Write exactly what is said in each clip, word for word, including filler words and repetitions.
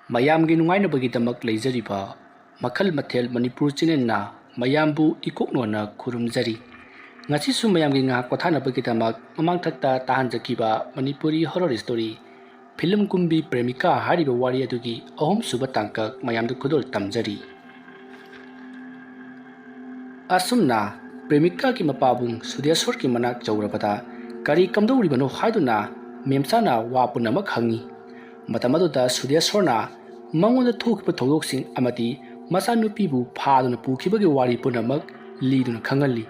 ꯃꯌꯥꯝꯒꯤ ꯅꯨꯡꯉꯥꯏꯅꯕꯒꯤꯗꯃꯛ ꯂꯩꯖꯔꯤꯕ ꯃꯈꯜ ꯃꯊꯦꯜ ꯃꯅꯤꯄꯨꯔ ꯆꯦꯅꯦꯜꯅ ꯃꯌꯥꯝꯕꯨ ꯏꯀꯣꯛꯅꯣꯅ ꯈꯨꯔꯨꯝꯖꯔꯤ꯫ ꯉꯁꯤꯁꯨ ꯃꯌꯥꯝꯒꯤ ꯉꯥꯏꯍꯥꯛ ꯄꯣꯊꯥꯅꯕꯒꯤꯗꯃꯛ ꯃꯃꯥꯡꯊꯛꯇ ꯇꯥꯍꯟꯖꯈꯤꯕ ꯃꯅꯤꯄꯨꯔꯤ ꯍꯣꯔꯔ ꯁ꯭ꯇꯣꯔꯤ ꯐꯤꯂꯝ ꯀꯨꯝꯕꯤ ꯄ꯭ꯔꯦꯃꯤꯀꯥ ꯍꯥꯏꯔꯤꯕ ꯋꯥꯔꯤ ꯑꯗꯨꯒꯤ ꯑꯍꯨꯝꯁꯨꯕ ꯇꯥꯡꯀꯛ ꯃꯌꯥꯝꯗ ꯈꯨꯗꯣꯜ ꯇꯝꯖꯔꯤ꯫ ꯑꯁꯨꯝꯅ ꯄ꯭ꯔꯦꯃꯤꯀꯥꯒꯤ ꯃꯄꯥꯕꯨꯡ ꯁꯨꯗꯦꯁꯣꯔꯒꯤ ꯃꯅꯥꯛ ꯌꯧꯔꯕꯗ ꯀꯔꯤ ꯀꯝꯗꯧꯔꯤꯕꯅꯣ ꯍꯥꯏꯗꯨꯅ ꯃꯦꯝꯆꯥꯅ ꯋꯥ ꯄꯨꯝꯅꯃꯛ ꯍꯪꯉꯤ꯫ ꯃꯇꯝ ꯑꯗꯨꯗ ꯁꯨꯗꯦꯁꯣꯔꯅ ꯃꯉꯣꯟꯗ ꯊꯣꯛꯈꯤꯕ ꯊꯧꯗꯣꯛꯁꯤꯡ ꯑꯃꯗꯤ ꯃꯆꯥꯅꯨꯄꯤꯕꯨ ꯐꯥꯗꯨꯅ ꯄꯨꯈꯤꯕꯒꯤ ꯋꯥꯔꯤ ꯄꯨꯝꯅꯃꯛ ꯂꯤꯗꯨꯅ ꯈꯪꯍꯜꯂꯤ꯫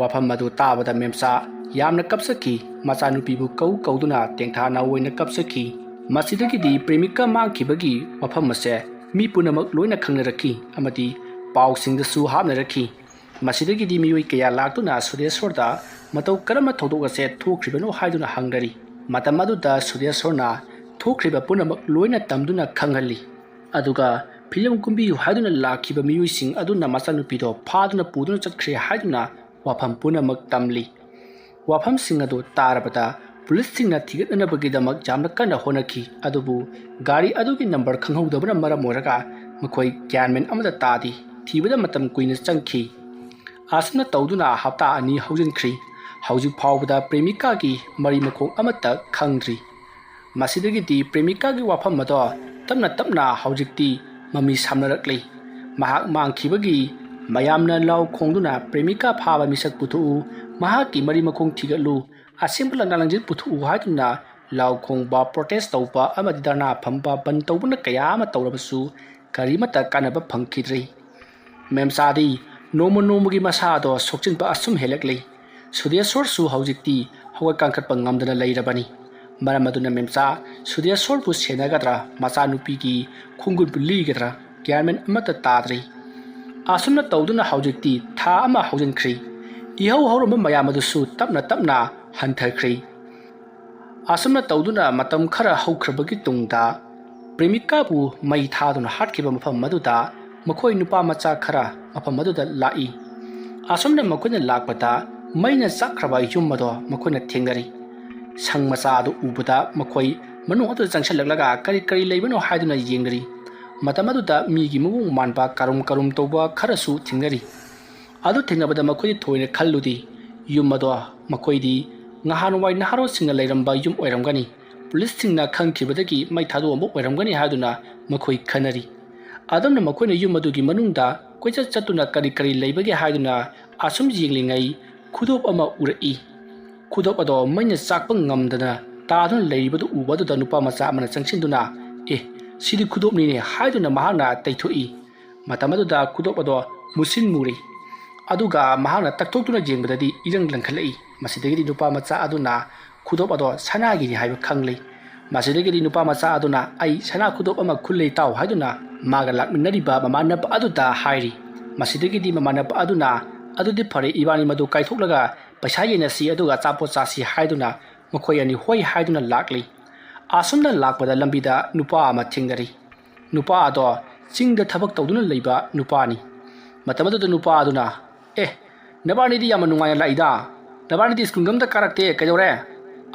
ꯋꯥꯐꯝ ꯑꯗꯨ ꯇꯥꯕꯗ ꯃꯦꯝꯆꯥ ꯌꯥꯝꯅ ꯀꯞꯆꯈꯤ꯫ ꯃꯆꯥꯅꯨꯄꯤꯕꯨ ꯀꯧ ꯀꯧꯗꯨꯅ ꯇꯦꯡꯊꯥ ꯅꯥꯑꯣꯏꯅ ꯀꯞꯆꯈꯤ꯫ ꯃꯁꯤꯗꯒꯤꯗꯤ ꯄ꯭ꯔꯦꯃꯤꯀꯥ ꯃꯥꯡꯈꯤꯕꯒꯤ ꯃꯐꯝ ꯑꯁꯦ ꯃꯤ ꯄꯨꯝꯅꯃꯛ ꯂꯣꯏꯅ ꯈꯪꯅꯔꯛꯈꯤ ꯑꯃꯗꯤ ꯄꯥꯎꯁꯤꯡꯗꯁꯨ ꯍꯥꯞꯅꯔꯛꯈꯤ꯫ ꯃꯁꯤꯗꯒꯤꯗꯤ ꯃꯤꯑꯣꯏ ꯀꯌꯥ ꯂꯥꯛꯇꯨꯅ ꯁꯨꯗꯦꯁꯣꯔꯗ ꯃꯇꯧ ꯀꯔꯝꯕ ꯊꯧꯗꯣꯛ ꯑꯁꯦ ꯊꯣꯛꯈ꯭ꯔꯤꯕꯅꯣ ꯍꯥꯏꯗꯨꯅ ꯍꯪꯅꯔꯤ꯫ ꯃꯇꯝ ꯑꯗꯨꯗ ꯁꯨꯗꯦꯁꯣꯔꯅ ꯊꯣꯛꯈ꯭ꯔꯤꯕ ꯄꯨꯝꯅꯃꯛ ꯂꯣꯏꯅ ꯇꯝꯗꯨꯅ ꯈꯪꯍꯜꯂꯤ꯫ ꯑꯗꯨꯒ ꯐꯤꯂꯝ ꯀꯨꯝꯕꯤꯌꯨ ꯍꯥꯏꯗꯨꯅ ꯂꯥꯛꯈꯤꯕ ꯃꯤꯑꯣꯏꯁꯤꯡ ꯑꯗꯨꯅ ꯃꯆꯥꯅꯨꯄꯤꯗꯣ ꯐꯥꯗꯨꯅ ꯄꯨꯗꯨꯅ ꯆꯠꯈ꯭ꯔꯦ ꯍꯥꯏꯗꯨꯅ ꯋꯥꯐꯝ ꯄꯨꯝꯅꯃꯛ ꯇꯝꯂꯤ꯫ ꯋꯥꯐꯝꯁꯤꯡ ꯑꯗꯨ ꯇꯥꯔꯕꯗ ꯄꯨꯂꯤꯁꯁꯤꯡꯅ ꯊꯤꯒꯠꯅꯅꯕꯒꯤꯗꯃꯛ ꯌꯥꯝꯅ ꯀꯟꯅ ꯍꯣꯠꯅꯈꯤ, ꯑꯗꯨꯕꯨ ꯒꯥꯔꯤ ꯑꯗꯨꯒꯤ ꯅꯝꯕꯔ ꯈꯪꯍꯧꯗꯕꯅ ꯃꯔꯝ ꯑꯣꯏꯔꯒ ꯃꯈꯣꯏ ꯒ꯭ꯌꯥꯟ ꯃꯦꯟ ꯑꯃꯠꯇ ꯇꯥꯗꯦ꯫ ꯊꯤꯕꯗ ꯃꯇꯝ ꯀꯨꯏꯅ ꯆꯪꯈꯤ꯫ ꯑꯁꯨꯝꯅ ꯇꯧꯗꯨꯅ ꯍꯞꯇꯥ ꯑꯅꯤ ꯍꯧꯖꯤꯟꯈ꯭ꯔꯤ꯫ ꯍꯧꯖꯤꯛ ꯐꯥꯎꯕꯗ ꯄ꯭ꯔꯦꯃꯤꯀꯥꯒꯤ ꯃꯔꯤ ꯃꯈꯣꯡ ꯑꯃꯠꯇ ꯈꯪꯗ꯭ꯔꯤ꯫ ꯃꯁꯤꯗꯒꯤꯗꯤ ꯄ꯭ꯔꯦꯃꯤꯀꯥꯒꯤ ꯋꯥꯐꯝ ꯑꯗꯣ ꯇꯞꯅ ꯇꯞꯅ ꯍꯧꯖꯤꯛꯇꯤ ꯃꯃꯤ ꯁꯥꯝꯅꯔꯛꯂꯤ꯫ ꯃꯍꯥꯛ ꯃꯥꯡꯈꯤꯕꯒꯤ ꯃꯌꯥꯝꯅ ꯂꯥꯎ ꯈꯣꯡꯗꯨꯅ ꯄ꯭ꯔꯦꯃꯤꯀꯥ ꯐꯥꯕ ꯃꯤꯁꯛ ꯄꯨꯊꯣꯛꯎ, ꯃꯍꯥꯛꯀꯤ ꯃꯔꯤ ꯃꯈꯣꯡ ꯊꯤꯒꯠꯂꯨ, ꯑꯁꯦꯡꯕ ꯂꯥꯟꯗꯥ ꯂꯥꯟꯖꯦꯜ ꯄꯨꯊꯣꯛꯎ ꯍꯥꯏꯗꯨꯅ ꯂꯥꯎ ꯈꯣꯡꯕ, ꯄ꯭ꯔꯣꯇꯦꯁ ꯇꯧꯕ ꯑꯃꯗꯤ ꯙꯔꯅꯥ ꯐꯝꯕ, ꯕꯟ ꯇꯧꯕꯅ ꯀꯌꯥ ꯑꯃ ꯇꯧꯔꯕꯁꯨ ꯀꯔꯤꯃꯠꯇ ꯀꯥꯟꯅꯕ ꯐꯪꯈꯤꯗ꯭ꯔꯦ꯫ ꯃꯦꯝꯆꯥꯗꯤ ꯅꯣꯡꯃ ꯅꯣꯡꯃꯒꯤ ꯃꯁꯥꯗꯣ ꯁꯣꯛꯆꯤꯟꯕ ꯑꯁꯨꯝ ꯍꯦꯜꯂꯛꯂꯤ꯫ ꯁꯨꯗꯦꯁꯣꯔꯁꯨ ꯍꯧꯖꯤꯛꯇꯤ ꯍꯧꯒꯠ ꯀꯥꯡꯈꯠꯄ ꯉꯝꯗꯅ ꯂꯩꯔꯕꯅꯤ꯫ ꯃꯔꯝ ꯑꯗꯨꯅ ꯃꯦꯝꯆꯥ ꯁꯨꯗꯦꯁꯣꯔꯕꯨ ꯁꯦꯟꯅꯒꯗ꯭ꯔꯥ, ꯃꯆꯥꯅꯨꯄꯤꯒꯤ ꯈꯣꯡꯒꯨꯟꯕꯨ ꯂꯤꯒꯗ꯭ꯔꯥ, ꯒ꯭ꯌꯥꯟ ꯃꯦꯟ ꯑꯃꯠꯇ ꯇꯥꯗ꯭ꯔꯤ꯫ ꯑꯁꯨꯝꯅ ꯇꯧꯗꯨꯅ ꯍꯧꯖꯤꯛꯇꯤ ꯊꯥ ꯑꯃ ꯍꯧꯖꯤꯟꯈ꯭ꯔꯤ꯫ ꯏꯍꯧ ꯍꯧꯔꯝꯕ ꯃꯌꯥꯝ ꯑꯗꯨꯁꯨ ꯇꯞꯅ ꯇꯞꯅ ꯍꯟꯊꯈ꯭ꯔꯤ꯫ ꯑꯁꯨꯝꯅ ꯇꯧꯗꯨꯅ ꯃꯇꯝ ꯈꯔ ꯍꯧꯈ꯭ꯔꯕꯒꯤ ꯇꯨꯡꯗ ꯄ꯭ꯔꯦꯃꯤꯀꯥꯕꯨ ꯃꯩ ꯊꯥꯗꯨꯅ ꯍꯥꯠꯈꯤꯕ ꯃꯐꯝ ꯑꯗꯨꯗ ꯃꯈꯣꯏ ꯅꯨꯄꯥ ꯃꯆꯥ ꯈꯔ ꯃꯐꯝ ꯑꯗꯨꯗ ꯂꯥꯛꯏ꯫ ꯑꯁꯨꯝꯅ ꯃꯈꯣꯏꯅ ꯂꯥꯛꯄꯗ ꯃꯩꯅ ꯆꯥꯛꯈ꯭ꯔꯕ ꯌꯨꯝ ꯑꯗꯣ ꯃꯈꯣꯏꯅ ꯊꯦꯡꯅꯔꯤ꯫ ꯁꯪ ꯃꯆꯥ ꯑꯗꯨ ꯎꯕꯗ ꯃꯈꯣꯏ ꯃꯅꯨꯡ ꯑꯗꯨꯗ ꯆꯪꯁꯤꯜꯂꯛꯂꯒ ꯀꯔꯤ ꯀꯔꯤ ꯂꯩꯕꯅꯣ ꯍꯥꯏꯗꯨꯅ ꯌꯦꯡꯅꯔꯤ꯫ ꯃꯇꯝ ꯑꯗꯨꯗ ꯃꯤꯒꯤ ꯃꯑꯣꯡ ꯃꯥꯟꯕ ꯀꯔꯨꯝ ꯀꯔꯨꯝ ꯇꯧꯕ ꯈꯔꯁꯨ ꯊꯦꯡꯅꯔꯤ꯫ ꯑꯗꯨ ꯊꯦꯡꯅꯕꯗ ꯃꯈꯣꯏꯗꯤ ꯊꯣꯏꯅ ꯈꯜꯂꯨꯗꯦ꯫ ꯌꯨꯝ ꯑꯗꯣ ꯃꯈꯣꯏꯗꯤ ꯉꯍꯥꯟꯋꯥꯏ ꯅꯍꯥꯔꯣꯜꯁꯤꯡꯅ ꯂꯩꯔꯝꯕ ꯌꯨꯝ ꯑꯣꯏꯔꯝꯒꯅꯤ, ꯄꯨꯂꯤꯁꯁꯤꯡꯅ ꯈꯪꯈꯤꯕꯗꯒꯤ ꯃꯩ ꯊꯥꯗꯣꯛꯑꯝꯕ ꯑꯣꯏꯔꯝꯒꯅꯤ ꯍꯥꯏꯗꯨꯅ ꯃꯈꯣꯏ ꯈꯟꯅꯔꯤ꯫ ꯑꯗꯨꯝꯅ ꯃꯈꯣꯏꯅ ꯌꯨꯝ ꯑꯗꯨꯒꯤ ꯃꯅꯨꯡꯗ ꯀꯣꯏꯆꯠ ꯆꯠꯇꯨꯅ ꯀꯔꯤ ꯀꯔꯤ ꯂꯩꯕꯒꯦ ꯍꯥꯏꯗꯨꯅ ꯑꯁꯨꯝ ꯌꯦꯡꯂꯤꯉꯩ ꯈꯨꯗꯣꯞ ꯑꯃ ꯎꯔꯛꯏ꯫ ꯈꯨꯗꯣꯞ ꯑꯗꯣ ꯃꯩꯅ ꯆꯥꯛꯄ ꯉꯝꯗꯅ ꯇꯥꯗꯨꯅ ꯂꯩꯔꯤꯕꯗꯨ ꯎꯕ ꯑꯗꯨꯗ ꯅꯨꯄꯥ ꯃꯆꯥ ꯑꯃꯅ ꯆꯪꯁꯤꯟꯗꯨꯅ, "ꯑꯦ, ꯁꯤꯗꯤ ꯈꯨꯗꯣꯞꯅꯤꯅꯦ" ꯍꯥꯏꯗꯨꯅ ꯃꯍꯥꯛꯅ ꯇꯩꯊꯣꯛꯏ꯫ ꯃꯇꯝ ꯑꯗꯨꯗ ꯈꯨꯗꯣꯞ ꯑꯗꯣ ꯃꯨꯁꯤꯟ ꯃꯨꯔꯤ꯫ ꯑꯗꯨꯒ ꯃꯍꯥꯛꯅ ꯇꯛꯊꯣꯛꯇꯨꯅ ꯌꯦꯡꯕꯗꯗꯤ ꯏꯔꯪ ꯂꯪꯈꯠꯂꯛꯏ꯫ ꯃꯁꯤꯗꯒꯤꯗꯤ ꯅꯨꯄꯥ ꯃꯆꯥ ꯑꯗꯨꯅ ꯈꯨꯗꯣꯞ ꯑꯗꯣ ꯁꯅꯥꯒꯤꯅꯤ ꯍꯥꯏꯕ ꯈꯪꯂꯦ꯫ ꯃꯁꯤꯗꯒꯤꯗꯤ ꯅꯨꯄꯥ ꯃꯆꯥ ꯑꯗꯨꯅ, "ꯑꯩ ꯁꯅꯥ ꯈꯨꯗꯣꯞ ꯑꯃ ꯈꯨꯜꯂꯦ ꯇꯥꯎ" ꯍꯥꯏꯗꯨꯅ ꯃꯥꯒ ꯂꯥꯛꯃꯤꯟꯅꯔꯤꯕ ꯃꯃꯥꯟꯅꯕ ꯑꯗꯨꯗ ꯍꯥꯏꯔꯤ꯫ ꯃꯁꯤꯗꯒꯤꯗꯤ ꯃꯃꯥꯟꯅꯕ ꯑꯗꯨꯅ, "ꯑꯗꯨꯗꯤ ꯐꯔꯦ, ꯏꯕꯥꯅꯤ ꯃꯗꯨ ꯀꯥꯏꯊꯣꯛꯂꯒ ꯄꯩꯁꯥ ꯌꯦꯟꯅꯁꯤ ꯑꯗꯨꯒ ꯑꯆꯥꯄꯣꯠ ꯆꯥꯁꯤ" ꯍꯥꯏꯗꯨꯅ ꯃꯈꯣꯏ ꯑꯅꯤ ꯍꯣꯏ ꯍꯥꯏꯗꯨꯅ ꯂꯥꯛꯂꯤ꯫ ꯑꯁꯨꯝꯅ ꯂꯥꯛꯄꯗ ꯂꯝꯕꯤꯗ ꯅꯨꯄꯥ ꯑꯃ ꯊꯦꯡꯅꯔꯤ꯫ ꯅꯨꯄꯥ ꯑꯗꯣ ꯆꯤꯡꯗ ꯊꯕꯛ ꯇꯧꯗꯨꯅ ꯂꯩꯕ ꯅꯨꯄꯥꯅꯤ꯫ ꯃꯇꯝ ꯑꯗꯨꯗ ꯅꯨꯄꯥ ꯑꯗꯨꯅ, "ꯑꯦ, ꯅꯕꯥꯅꯤꯗꯤ ꯌꯥꯝꯅ ꯅꯨꯡꯉꯥꯏꯅ ꯂꯥꯛꯏꯗ꯫ ꯅꯕꯥꯅꯤꯗꯤ ꯁ꯭ꯀꯨꯜꯒ ꯑꯝꯇ ꯀꯥꯔꯛꯇꯦ, ꯀꯩꯗꯧꯔꯦ?"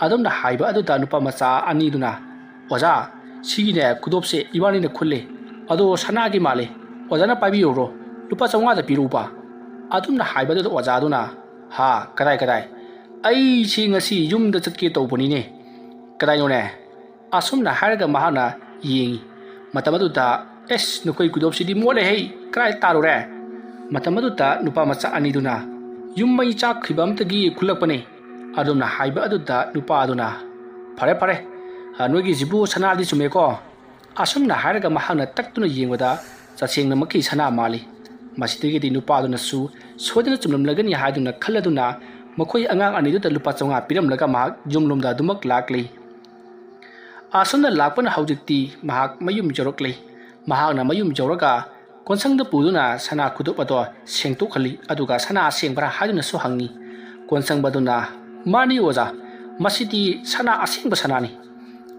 ꯑꯗꯨꯝꯅ ꯍꯥꯏꯕ ꯑꯗꯨꯗ ꯅꯨꯄꯥ ꯃꯆꯥ ꯑꯅꯤꯗꯨꯅ, "ꯑꯣꯖꯥ, ꯁꯤꯒꯤꯅꯦ ꯈꯨꯗꯣꯞꯁꯦ ꯏꯕꯥꯅꯤꯅ ꯈꯨꯜꯂꯦ꯫ ꯑꯗꯣ ꯁꯅꯥꯒꯤ ꯃꯥꯜꯂꯦ꯫ ꯑꯣꯖꯥꯅ ꯄꯥꯏꯕꯤꯔꯨꯔꯣ꯫ ꯂꯨꯄꯥ ꯆꯥꯝꯃꯉꯥꯗ ꯄꯤꯔꯛꯎꯕ꯫" ꯑꯗꯨꯝꯅ ꯍꯥꯏꯕ ꯑꯗꯨꯗ ꯑꯣꯖꯥꯗꯨꯅ, "ꯍꯥ, ꯀꯗꯥꯏ, ꯀꯗꯥꯏ? ꯑꯩꯁꯤ ꯉꯁꯤ ꯌꯨꯝꯗ ꯆꯠꯀꯦ ꯇꯧꯕꯅꯤꯅꯦ꯫ ꯀꯗꯥꯏꯅꯣꯅꯦ?" ꯑꯁꯨꯝꯅ ꯍꯥꯏꯔꯒ ꯃꯍꯥꯛꯅ ꯌꯦꯡꯉꯤ꯫ ꯃꯇꯝ ꯑꯗꯨꯗ, "ꯑꯦꯁ, ꯅꯈꯣꯏ ꯈꯨꯗꯣꯞꯁꯤꯗꯤ ꯃꯣꯠꯂꯦꯍꯦ, ꯀꯗꯥꯏ ꯇꯥꯔꯨꯔꯦ?" ꯃꯇꯝ ꯑꯗꯨꯗ ꯅꯨꯄꯥ ꯃꯆꯥ ꯑꯅꯤꯗꯨꯅ, "ꯌꯨꯝ ꯃꯩ ꯆꯥꯛꯈꯤꯕ ꯑꯝꯇꯒꯤ ꯈꯨꯜꯂꯛꯄꯅꯦ꯫" ꯑꯗꯨꯝꯅ ꯍꯥꯏꯕ ꯑꯗꯨꯗ ꯅꯨꯄꯥ ꯑꯗꯨꯅ, "ꯐꯔꯦ, ꯐꯔꯦ, ꯑ, ꯅꯣꯏꯒꯤꯁꯤꯕꯨ ꯁꯅꯥꯗꯤ ꯆꯨꯝꯃꯦꯀꯣ?" ꯑꯁꯨꯝꯅ ꯍꯥꯏꯔꯒ ꯃꯍꯥꯛꯅ ꯇꯛꯇꯨꯅ ꯌꯦꯡꯕꯗ ꯇꯁꯦꯡꯅꯃꯛꯀꯤ ꯁꯅꯥ ꯃꯥꯜꯂꯤ꯫ ꯃꯁꯤꯗꯒꯤꯗꯤ ꯅꯨꯄꯥꯗꯨꯅꯁꯨ ꯁꯣꯏꯗꯅ ꯆꯨꯝꯂꯝꯂꯒꯅꯤ ꯍꯥꯏꯗꯨꯅ ꯈꯜꯂꯗꯨꯅ ꯃꯈꯣꯏ ꯑꯉꯥꯡ ꯑꯅꯤꯗꯨꯗ ꯂꯨꯄꯥ ꯆꯥꯝꯃꯉꯥ ꯄꯤꯔꯝꯂꯒ ꯃꯍꯥꯛ ꯌꯨꯝꯂꯣꯝꯗ ꯑꯗꯨꯃꯛ ꯂꯥꯛꯂꯤ꯫ ꯑꯁꯨꯝꯅ ꯂꯥꯛꯄꯅ ꯍꯧꯖꯤꯛꯇꯤ ꯃꯍꯥꯛ ꯃꯌꯨꯝ ꯌꯧꯔꯛꯂꯤ꯫ ꯃꯍꯥꯛꯅ ꯃꯌꯨꯝ ꯌꯧꯔꯒ ꯀꯣꯟꯁꯪꯗ ꯄꯨꯗꯨꯅ ꯁꯅꯥ ꯈꯨꯗꯣꯞ ꯑꯗꯣ ꯁꯦꯡꯗꯣꯛꯍꯜꯂꯤ, ꯑꯗꯨꯒ "ꯁꯅꯥ ꯑꯁꯦꯡꯕꯔꯥ?" ꯍꯥꯏꯗꯨꯅꯁꯨ ꯍꯪꯉꯤ꯫ ꯀꯣꯟꯁꯪꯕ ꯑꯗꯨꯅ, "ꯃꯥꯅꯤ ꯑꯣꯖꯥ, ꯃꯁꯤꯗꯤ ꯁꯅꯥ ꯑꯁꯦꯡꯕ ꯁꯅꯥꯅꯤ꯫"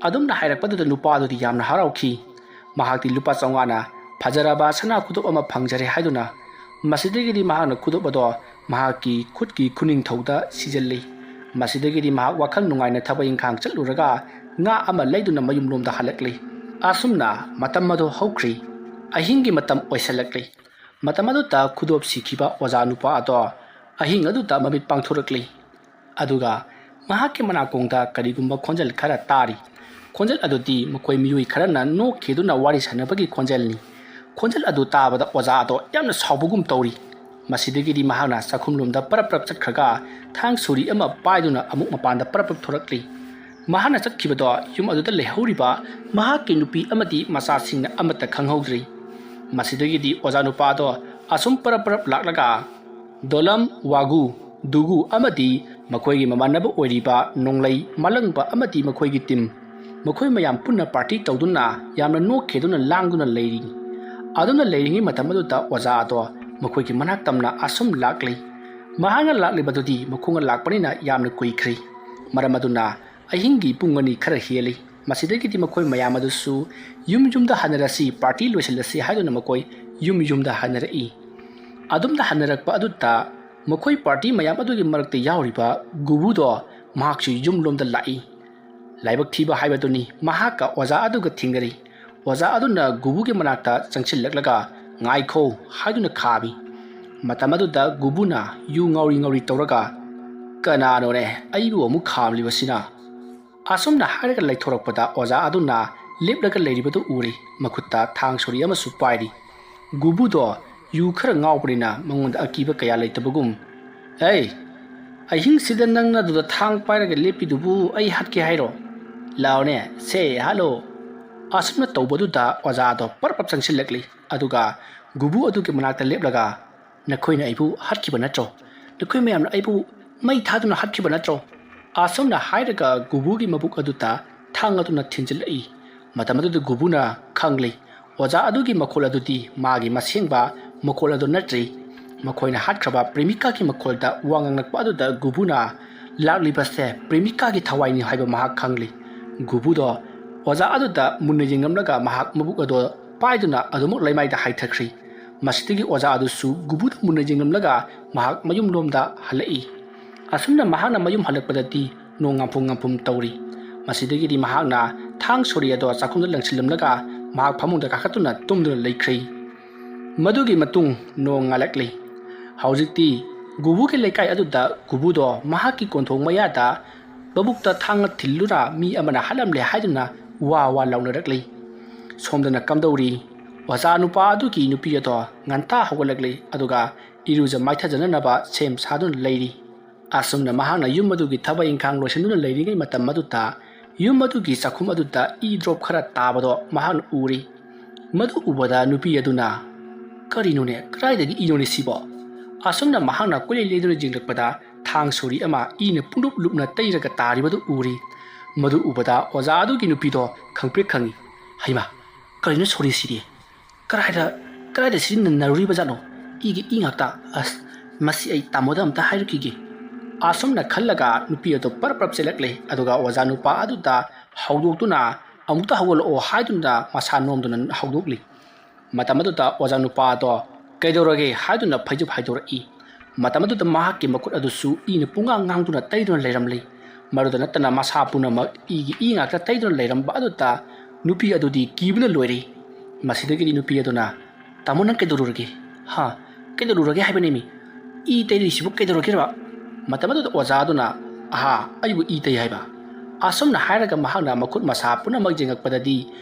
ꯑꯗꯨꯝꯅ ꯍꯥꯏꯔꯛꯄꯗꯨꯗ ꯅꯨꯄꯥ ꯑꯗꯨꯗꯤ ꯌꯥꯝꯅ ꯍꯔꯥꯎꯈꯤ꯫ ꯃꯍꯥꯛꯇꯤ ꯂꯨꯄꯥ ꯆꯥꯝꯃꯉꯥꯅ ꯐꯖꯔꯕ ꯁꯅꯥ ꯈꯨꯗꯣꯞ ꯑꯃ ꯐꯪꯖꯔꯦ ꯍꯥꯏꯗꯨꯅ, ꯃꯁꯤꯗꯒꯤꯗꯤ ꯃꯍꯥꯛꯅ ꯈꯨꯗꯣꯞ ꯑꯗꯣ ꯃꯍꯥꯛꯀꯤ ꯈꯨꯠꯀꯤ ꯈꯨꯅꯤꯡꯊꯧꯗ ꯁꯤꯖꯤꯜꯂꯤ꯫ ꯃꯁꯤꯗꯒꯤꯗꯤ ꯃꯍꯥꯛ ꯋꯥꯈꯜ ꯅꯨꯡꯉꯥꯏꯅ ꯊꯕꯛ ꯏꯪꯈꯥꯡ ꯆꯠꯂꯨꯔꯒ ꯉꯥ ꯑꯃ ꯂꯩꯗꯨꯅ ꯃꯌꯨꯝꯂꯣꯝꯗ ꯍꯜꯂꯛꯂꯤ꯫ ꯑꯁꯨꯝꯅ ꯃꯇꯝ ꯑꯗꯨ ꯍꯧꯈ꯭ꯔꯤ꯫ ꯑꯍꯤꯡꯒꯤ ꯃꯇꯝ ꯑꯣꯏꯁꯜꯂꯛꯂꯤ꯫ ꯃꯇꯝ ꯑꯗꯨꯗ ꯈꯨꯗꯣꯞ ꯁꯤꯈꯤꯕ ꯑꯣꯖꯥ ꯅꯨꯄꯥ ꯑꯗꯣ ꯑꯍꯤꯡ ꯑꯗꯨꯗ ꯃꯃꯤꯠ ꯄꯥꯡꯊꯣꯔꯛꯂꯤ꯫ ꯑꯗꯨꯒ ꯃꯍꯥꯛꯀꯤ ꯃꯅꯥꯀꯣꯡꯗ ꯀꯔꯤꯒꯨꯝꯕ ꯈꯣꯟꯖꯦꯜ ꯈꯔ ꯇꯥꯔꯤ꯫ ꯈꯣꯟꯖꯦꯜ ꯑꯗꯨꯗꯤ ꯃꯈꯣꯏ ꯃꯤꯑꯣꯏ ꯈꯔꯅ ꯅꯣꯛꯈꯤꯗꯨꯅ ꯋꯥꯔꯤ ꯁꯥꯟꯅꯕꯒꯤ ꯈꯣꯟꯖꯦꯜꯅꯤ꯫ ꯈꯣꯟꯖꯦꯜ ꯑꯗꯨ ꯇꯥꯕꯗ ꯑꯣꯖꯥ ꯑꯗꯣ ꯌꯥꯝꯅ ꯁꯥꯎꯕꯒꯨꯝ ꯇꯧꯔꯤ꯫ ꯃꯁꯤꯗꯒꯤꯗꯤ ꯃꯍꯥꯛꯅ ꯆꯥꯛꯈꯨꯝꯂꯣꯝꯗ ꯄꯔꯞ ꯄꯔꯞ ꯆꯠꯈ꯭ꯔꯒ ꯊꯥꯡ ꯁꯣꯔꯤ ꯑꯃ ꯄꯥꯏꯗꯨꯅ ꯑꯃꯨꯛ ꯃꯄꯥꯟꯗ ꯄꯔꯞ ꯄꯔꯞ ꯊꯣꯔꯛꯂꯤ꯫ ꯃꯍꯥꯛꯅ ꯆꯠꯈꯤꯕꯗꯣ ꯌꯨꯝ ꯑꯗꯨꯗ ꯂꯩꯍꯧꯔꯤꯕ ꯃꯍꯥꯛꯀꯤ ꯅꯨꯄꯤ ꯑꯃꯗꯤ ꯃꯆꯥꯁꯤꯡꯅ ꯑꯃꯠꯇ ꯈꯪꯍꯧꯗ꯭ꯔꯤ꯫ ꯃꯁꯤꯗꯒꯤꯗꯤ ꯑꯣꯖꯥ ꯅꯨꯄꯥꯗꯣ ꯑꯁꯨꯝ ꯄꯔꯞ ꯄꯔꯞ ꯂꯥꯛꯂꯒ ꯗꯣꯂꯝ, ꯋꯥꯒꯨ, ꯗꯨꯒꯨ ꯑꯃꯗꯤ ꯃꯈꯣꯏꯒꯤ ꯃꯃꯥꯟꯅꯕ ꯑꯣꯏꯔꯤꯕ ꯅꯣꯡꯂꯩ, ꯃꯥꯂꯪꯕ ꯑꯃꯗꯤ ꯃꯈꯣꯏꯒꯤ ꯇꯤꯝ, ꯃꯈꯣꯏ ꯃꯌꯥꯝ ꯄꯨꯟꯅ ꯄꯥꯔꯇꯤ ꯇꯧꯗꯨꯅ ꯌꯥꯝꯅ ꯅꯣꯛꯈꯤꯗꯨꯅ ꯂꯥꯡꯗꯨꯅ ꯂꯩꯔꯤ꯫ ꯑꯗꯨꯝꯅ ꯂꯩꯔꯤꯉꯩ ꯃꯇꯝ ꯑꯗꯨꯗ ꯑꯣꯖꯥ ꯑꯗꯣ ꯃꯈꯣꯏꯒꯤ ꯃꯅꯥꯛ ꯇꯝꯅ ꯑꯁꯨꯝ ꯂꯥꯛꯂꯤ꯫ ꯃꯍꯥꯛꯅ ꯂꯥꯛꯂꯤꯕꯗꯨꯗꯤ ꯃꯈꯣꯡꯅ ꯂꯥꯛꯄꯅꯤꯅ ꯌꯥꯝꯅ ꯀꯨꯏꯈ꯭ꯔꯤ꯫ ꯃꯔꯝ ꯑꯗꯨꯅ ꯑꯍꯤꯡꯒꯤ ꯄꯨꯡ ꯑꯅꯤ ꯈꯔ ꯍꯦꯜꯂꯤ꯫ ꯃꯁꯤꯗꯒꯤꯗꯤ ꯃꯈꯣꯏ ꯃꯌꯥꯝ ꯑꯗꯨꯁꯨ ꯌꯨꯝ ꯌꯨꯝꯗ ꯍꯟꯅꯔꯁꯤ, ꯄꯥꯔꯇꯤ ꯂꯣꯏꯁꯤꯜꯂꯁꯤ ꯍꯥꯏꯗꯨꯅ ꯃꯈꯣꯏ ꯌꯨꯝ ꯌꯨꯝꯗ ꯍꯟꯅꯔꯛꯏ꯫ ꯑꯗꯨꯝꯅ ꯍꯟꯅꯔꯛꯄ ꯑꯗꯨꯗ ꯃꯈꯣꯏ ꯄꯥꯔꯇꯤ ꯃꯌꯥꯝ ꯑꯗꯨꯒꯤ ꯃꯔꯛꯇ ꯌꯥꯎꯔꯤꯕ ꯒꯨꯕꯨꯗꯣ ꯃꯍꯥꯛꯁꯨ ꯌꯨꯝꯂꯣꯝꯗ ꯂꯥꯛꯏ꯫ ꯂꯥꯏꯕꯛ ꯊꯤꯕ ꯍꯥꯏꯕꯗꯨꯅꯤ, ꯃꯍꯥꯛꯀ ꯑꯣꯖꯥ ꯑꯗꯨꯒ ꯊꯦꯡꯅꯔꯤ꯫ ꯑꯣꯖꯥ ꯑꯗꯨꯅ ꯒꯨꯕꯨꯒꯤ ꯃꯅꯥꯛꯇ ꯆꯪꯁꯤꯜꯂꯛꯂꯒ "ꯉꯥꯏꯈꯣ" ꯍꯥꯏꯗꯨꯅ ꯈꯥꯝꯃꯤ꯫ ꯃꯇꯝ ꯑꯗꯨꯗ ꯒꯨꯕꯨꯅ ꯌꯨ ꯉꯥꯎꯔꯤ ꯉꯥꯎꯔꯤ ꯇꯧꯔꯒ, "ꯀꯅꯥꯅꯣꯅꯦ ꯑꯩꯕꯨ ꯑꯃꯨꯛ ꯈꯥꯝꯂꯤꯕꯁꯤꯅ?" ꯑꯁꯨꯝꯅ ꯍꯥꯏꯔꯒ ꯂꯩꯊꯣꯔꯛꯄꯗ ꯑꯣꯖꯥ ꯑꯗꯨꯅ ꯂꯦꯞꯂꯒ ꯂꯩꯔꯤꯕꯗꯨ ꯎꯔꯤ꯫ ꯃꯈꯨꯠꯇ ꯊꯥꯡ ꯁꯣꯔꯤ ꯑꯃꯁꯨ ꯄꯥꯏꯔꯤ꯫ ꯒꯨꯕꯨꯗꯣ ꯌꯨ ꯈꯔ ꯉꯥꯎꯕꯅꯤꯅ ꯃꯉꯣꯟꯗ ꯑꯀꯤꯕ ꯀꯌꯥ ꯂꯩꯇꯕꯒꯨꯝ, "ꯑꯩ, ꯑꯍꯤꯡꯁꯤꯗ ꯅꯪꯅ ꯑꯗꯨꯗ ꯊꯥꯡ ꯄꯥꯏꯔꯒ ꯂꯦꯞꯄꯤꯗꯨꯕꯨ ꯑꯩ ꯍꯥꯠꯀꯦ ꯍꯥꯏꯔꯣ? ꯂꯥꯛꯑꯣꯅꯦ, ꯁꯦ ꯍꯥꯠꯂꯣ!" ꯑꯁꯨꯝꯅ ꯇꯧꯕꯗꯨꯗ ꯑꯣꯖꯥꯗꯣ ꯄꯔꯞ ꯄꯔꯞ ꯆꯪꯁꯤꯜꯂꯛꯂꯤ꯫ ꯑꯗꯨꯒ ꯒꯨꯕꯨ ꯑꯗꯨꯒꯤ ꯃꯅꯥꯛꯇ ꯂꯦꯞꯂꯒ, "ꯅꯈꯣꯏꯅ ꯑꯩꯕꯨ ꯍꯥꯠꯈꯤꯕ ꯅꯠꯇ꯭ꯔꯣ? ꯅꯈꯣꯏ ꯃꯌꯥꯝꯅ ꯑꯩꯕꯨ ꯃꯩ ꯊꯥꯗꯨꯅ ꯍꯥꯠꯈꯤꯕ ꯅꯠꯇ꯭ꯔꯣ?" ꯑꯁꯨꯝꯅ ꯍꯥꯏꯔꯒ ꯒꯨꯕꯨꯒꯤ ꯃꯕꯨꯛ ꯑꯗꯨꯗ ꯊꯥꯡ ꯑꯗꯨꯅ ꯊꯤꯟꯖꯤꯜꯂꯛꯏ꯫ ꯃꯇꯝ ꯑꯗꯨꯗ ꯒꯨꯕꯨꯅ ꯈꯪꯂꯤ, ꯑꯣꯖꯥ ꯑꯗꯨꯒꯤ ꯃꯈꯣꯜ ꯑꯗꯨꯗꯤ ꯃꯥꯒꯤ ꯑꯁꯦꯡꯕ ꯃꯈꯣꯜ ꯑꯗꯨ ꯅꯠꯇ꯭ꯔꯤ꯫ ꯃꯈꯣꯏꯅ ꯍꯥꯠꯈ꯭ꯔꯕ ꯄ꯭ꯔꯦꯃꯤꯀꯥꯒꯤ ꯃꯈꯣꯜꯗ ꯋꯥ ꯉꯥꯡꯂꯛꯄ ꯑꯗꯨꯗ ꯒꯨꯕꯨꯅ ꯂꯥꯛꯂꯤꯕꯁꯦ ꯄ꯭ꯔꯦꯃꯤꯀꯥꯒꯤ ꯊꯋꯥꯏꯅꯤ ꯍꯥꯏꯕ ꯃꯍꯥꯛ ꯈꯪꯂꯤ꯫ ꯒꯨꯕꯨꯗꯣ ꯑꯣꯖꯥ ꯑꯗꯨꯗ ꯃꯨꯟꯅ ꯌꯦꯡꯂꯝꯂꯒ ꯃꯍꯥꯛ ꯃꯕꯨꯛ ꯑꯗꯨ ꯄꯥꯏꯗꯨꯅ ꯑꯗꯨꯃꯛ ꯂꯩꯃꯥꯏꯗ ꯍꯥꯏꯊꯈ꯭ꯔꯤ꯫ ꯃꯁꯤꯗꯒꯤ ꯑꯣꯖꯥ ꯑꯗꯨꯁꯨ ꯒꯨꯕꯨꯗ ꯃꯨꯟꯅ ꯌꯦꯡꯂꯝꯂꯒ ꯃꯍꯥꯛ ꯃꯌꯨꯝꯂꯣꯝꯗ ꯍꯜꯂꯛꯏ꯫ ꯑꯁꯨꯝꯅ ꯃꯍꯥꯛꯅ ꯃꯌꯨꯝ ꯍꯜꯂꯛꯄꯗꯗꯤ ꯅꯣꯡ ꯉꯥꯝꯐꯨꯝ ꯉꯥꯝꯐꯨꯝ ꯇꯧꯔꯤ꯫ ꯃꯁꯤꯗꯒꯤꯗꯤ ꯃꯍꯥꯛꯅ ꯊꯥꯡ ꯁꯣꯔꯤ ꯑꯗꯣ ꯆꯥꯛꯈꯨꯝꯗ ꯂꯪꯁꯤꯜꯂꯝꯂꯒ ꯃꯍꯥꯛ ꯐꯃꯨꯡꯗ ꯀꯥꯈꯠꯇꯨꯅ ꯇꯨꯝꯗꯨꯅ ꯂꯩꯈ꯭ꯔꯦ꯫ ꯃꯗꯨꯒꯤ ꯃꯇꯨꯡ ꯅꯣꯡ ꯉꯥꯜꯂꯛꯂꯤ꯫ ꯍꯧꯖꯤꯛꯇꯤ ꯒꯨꯕꯨꯒꯤ ꯂꯩꯀꯥꯏ ꯑꯗꯨꯗ ꯒꯨꯕꯨꯗꯣ ꯃꯍꯥꯛꯀꯤ ꯀꯣꯟꯊꯣꯡ ꯃꯌꯥꯗ ꯂꯧꯕꯨꯛꯇ ꯊꯥꯡꯅ ꯊꯤꯜꯂꯨꯔ ꯃꯤ ꯑꯃꯅ ꯍꯥꯠꯂꯝꯂꯦ ꯍꯥꯏꯗꯨꯅ ꯋꯥ ꯋꯥ ꯂꯥꯎꯅꯔꯛꯂꯤ꯫ ꯁꯣꯝꯗꯅ ꯀꯝꯗꯧꯔꯤ? ꯑꯣꯖꯥ ꯅꯨꯄꯥ ꯑꯗꯨꯒꯤ ꯅꯨꯄꯤ ꯑꯗꯣ ꯉꯟꯇꯥ ꯍꯧꯒꯠꯂꯛꯂꯤ, ꯑꯗꯨꯒ ꯏꯔꯨꯖ ꯃꯥꯏꯊꯖꯅꯅꯕ ꯁꯦꯝ ꯁꯥꯗꯨꯅ ꯂꯩꯔꯤ꯫ ꯑꯁꯨꯝꯅ ꯃꯍꯥꯛꯅ ꯌꯨꯝ ꯑꯗꯨꯒꯤ ꯊꯕꯛ ꯏꯪꯈꯥꯡ ꯂꯣꯏꯁꯤꯟꯗꯨꯅ ꯂꯩꯔꯤꯉꯩ ꯃꯇꯝ ꯑꯗꯨꯗ ꯌꯨꯝ ꯑꯗꯨꯒꯤ ꯆꯥꯛꯈꯨꯝ ꯑꯗꯨꯗ ꯏ ꯗ꯭ꯔꯣꯞ ꯈꯔ ꯇꯥꯕꯗꯣ ꯃꯍꯥꯛꯅ ꯎꯔꯤ꯫ ꯃꯗꯨ ꯎꯕꯗ ꯅꯨꯄꯤ ꯑꯗꯨꯅ, "ꯀꯔꯤꯅꯣꯅꯦ? ꯀꯗꯥꯏꯗꯒꯤ ꯏꯅꯣꯅꯦ ꯁꯤꯕꯣ?" ꯑꯁꯨꯝꯅ ꯃꯍꯥꯛꯅ ꯀꯣꯏꯂꯩ ꯂꯩꯗꯨꯅ ꯌꯦꯡꯂꯛꯄꯗ ꯊꯥꯡ ꯁꯣꯔꯤ ꯑꯃ ꯏꯅ ꯄꯨꯡꯂꯨꯞ ꯂꯨꯞꯅ ꯇꯩꯔꯒ ꯇꯥꯔꯤꯕꯗꯨ ꯎꯔꯤ꯫ ꯃꯗꯨ ꯎꯕꯗ ꯑꯣꯖꯥ ꯑꯗꯨꯒꯤ ꯅꯨꯄꯤꯗꯣ ꯈꯪꯄ꯭ꯔꯦꯛ ꯈꯪꯉꯤ꯫ "ꯍꯩꯃꯥ, ꯀꯔꯤꯅꯣ ꯁꯣꯔꯤꯁꯤꯗꯤ? ꯀꯗꯥꯏꯗ, ꯀꯗꯥꯏꯗ ꯁꯤꯖꯤꯟꯅꯔꯨꯔꯤꯕꯖꯥꯠꯅꯣ? ꯏꯒꯤ ꯏ ꯉꯥꯛꯇ꯫ ꯑꯁ, ꯃꯁꯤ ꯑꯩ ꯇꯥꯃꯣꯗ ꯑꯝꯇ ꯍꯥꯏꯔꯨꯈꯤꯒꯦ꯫" ꯑꯁꯨꯝꯅ ꯈꯜꯂꯒ ꯅꯨꯄꯤ ꯑꯗꯨ ꯄꯔꯞ ꯄꯔꯞ ꯆꯦꯜꯂꯛꯂꯦ, ꯑꯗꯨꯒ ꯑꯣꯖꯥ ꯅꯨꯄꯥ ꯑꯗꯨꯗ ꯍꯧꯗꯣꯛꯇꯨꯅ, "ꯑꯃꯨꯛꯇ ꯍꯧꯒꯠꯂꯛꯑꯣ" ꯍꯥꯏꯗꯨꯅ ꯃꯁꯥ ꯅꯣꯝꯗꯨꯅ ꯍꯧꯗꯣꯛꯂꯤ꯫ ꯃꯇꯝ ꯑꯗꯨꯗ ꯑꯣꯖꯥ ꯅꯨꯄꯥ ꯑꯗꯣ, "ꯀꯩꯗꯧꯔꯒꯦ?" ꯍꯥꯏꯗꯨꯅ ꯐꯩꯖꯨꯞ ꯍꯥꯏꯗꯣꯔꯛꯏ꯫ ꯃꯇꯝ ꯑꯗꯨꯗ ꯃꯍꯥꯛꯀꯤ ꯃꯈꯨꯠ ꯑꯗꯨꯁꯨ ꯏꯅ ꯄꯨꯡꯉꯥꯡ ꯉꯥꯡꯗꯨꯅ ꯇꯩꯗꯨꯅ ꯂꯩꯔꯝꯂꯤ꯫ ꯃꯗꯨꯗ ꯅꯠꯇꯅ ꯃꯁꯥ ꯄꯨꯝꯅꯃꯛ ꯏꯒꯤ ꯏ ꯉꯥꯛꯇ ꯇꯩꯗꯨꯅ ꯂꯩꯔꯝꯕ ꯑꯗꯨꯗ ꯅꯨꯄꯤ ꯑꯗꯨꯗꯤ ꯀꯤꯕꯅ ꯂꯣꯏꯔꯦ꯫ ꯃꯁꯤꯗꯒꯤꯗꯤ ꯅꯨꯄꯤ ꯑꯗꯨꯅ, "ꯇꯥꯃꯣ, ꯅꯪ ꯀꯩꯗꯧꯔꯨꯔꯒꯦ? ꯍꯥ? ꯀꯩꯗꯧꯔꯨꯔꯒꯦ ꯍꯥꯏꯕꯅꯦꯃꯤ? ꯏ ꯇꯩꯔꯤꯁꯤꯕꯨ ꯀꯩꯗꯧꯔꯒꯦꯕ?" ꯃꯇꯝ ꯑꯗꯨꯗ ꯑꯣꯖꯥ ꯑꯗꯨꯅ, "ꯑꯍꯥ, ꯑꯩꯕꯨ ꯏ ꯇꯩ ꯍꯥꯏꯕ?" ꯑꯁꯨꯝꯅ ꯍꯥꯏꯔꯒ ꯃꯍꯥꯛꯅ ꯃꯈꯨꯠ ꯃꯁꯥ ꯄꯨꯝꯅꯃꯛ ꯌꯦꯡꯉꯛꯄꯗꯗꯤ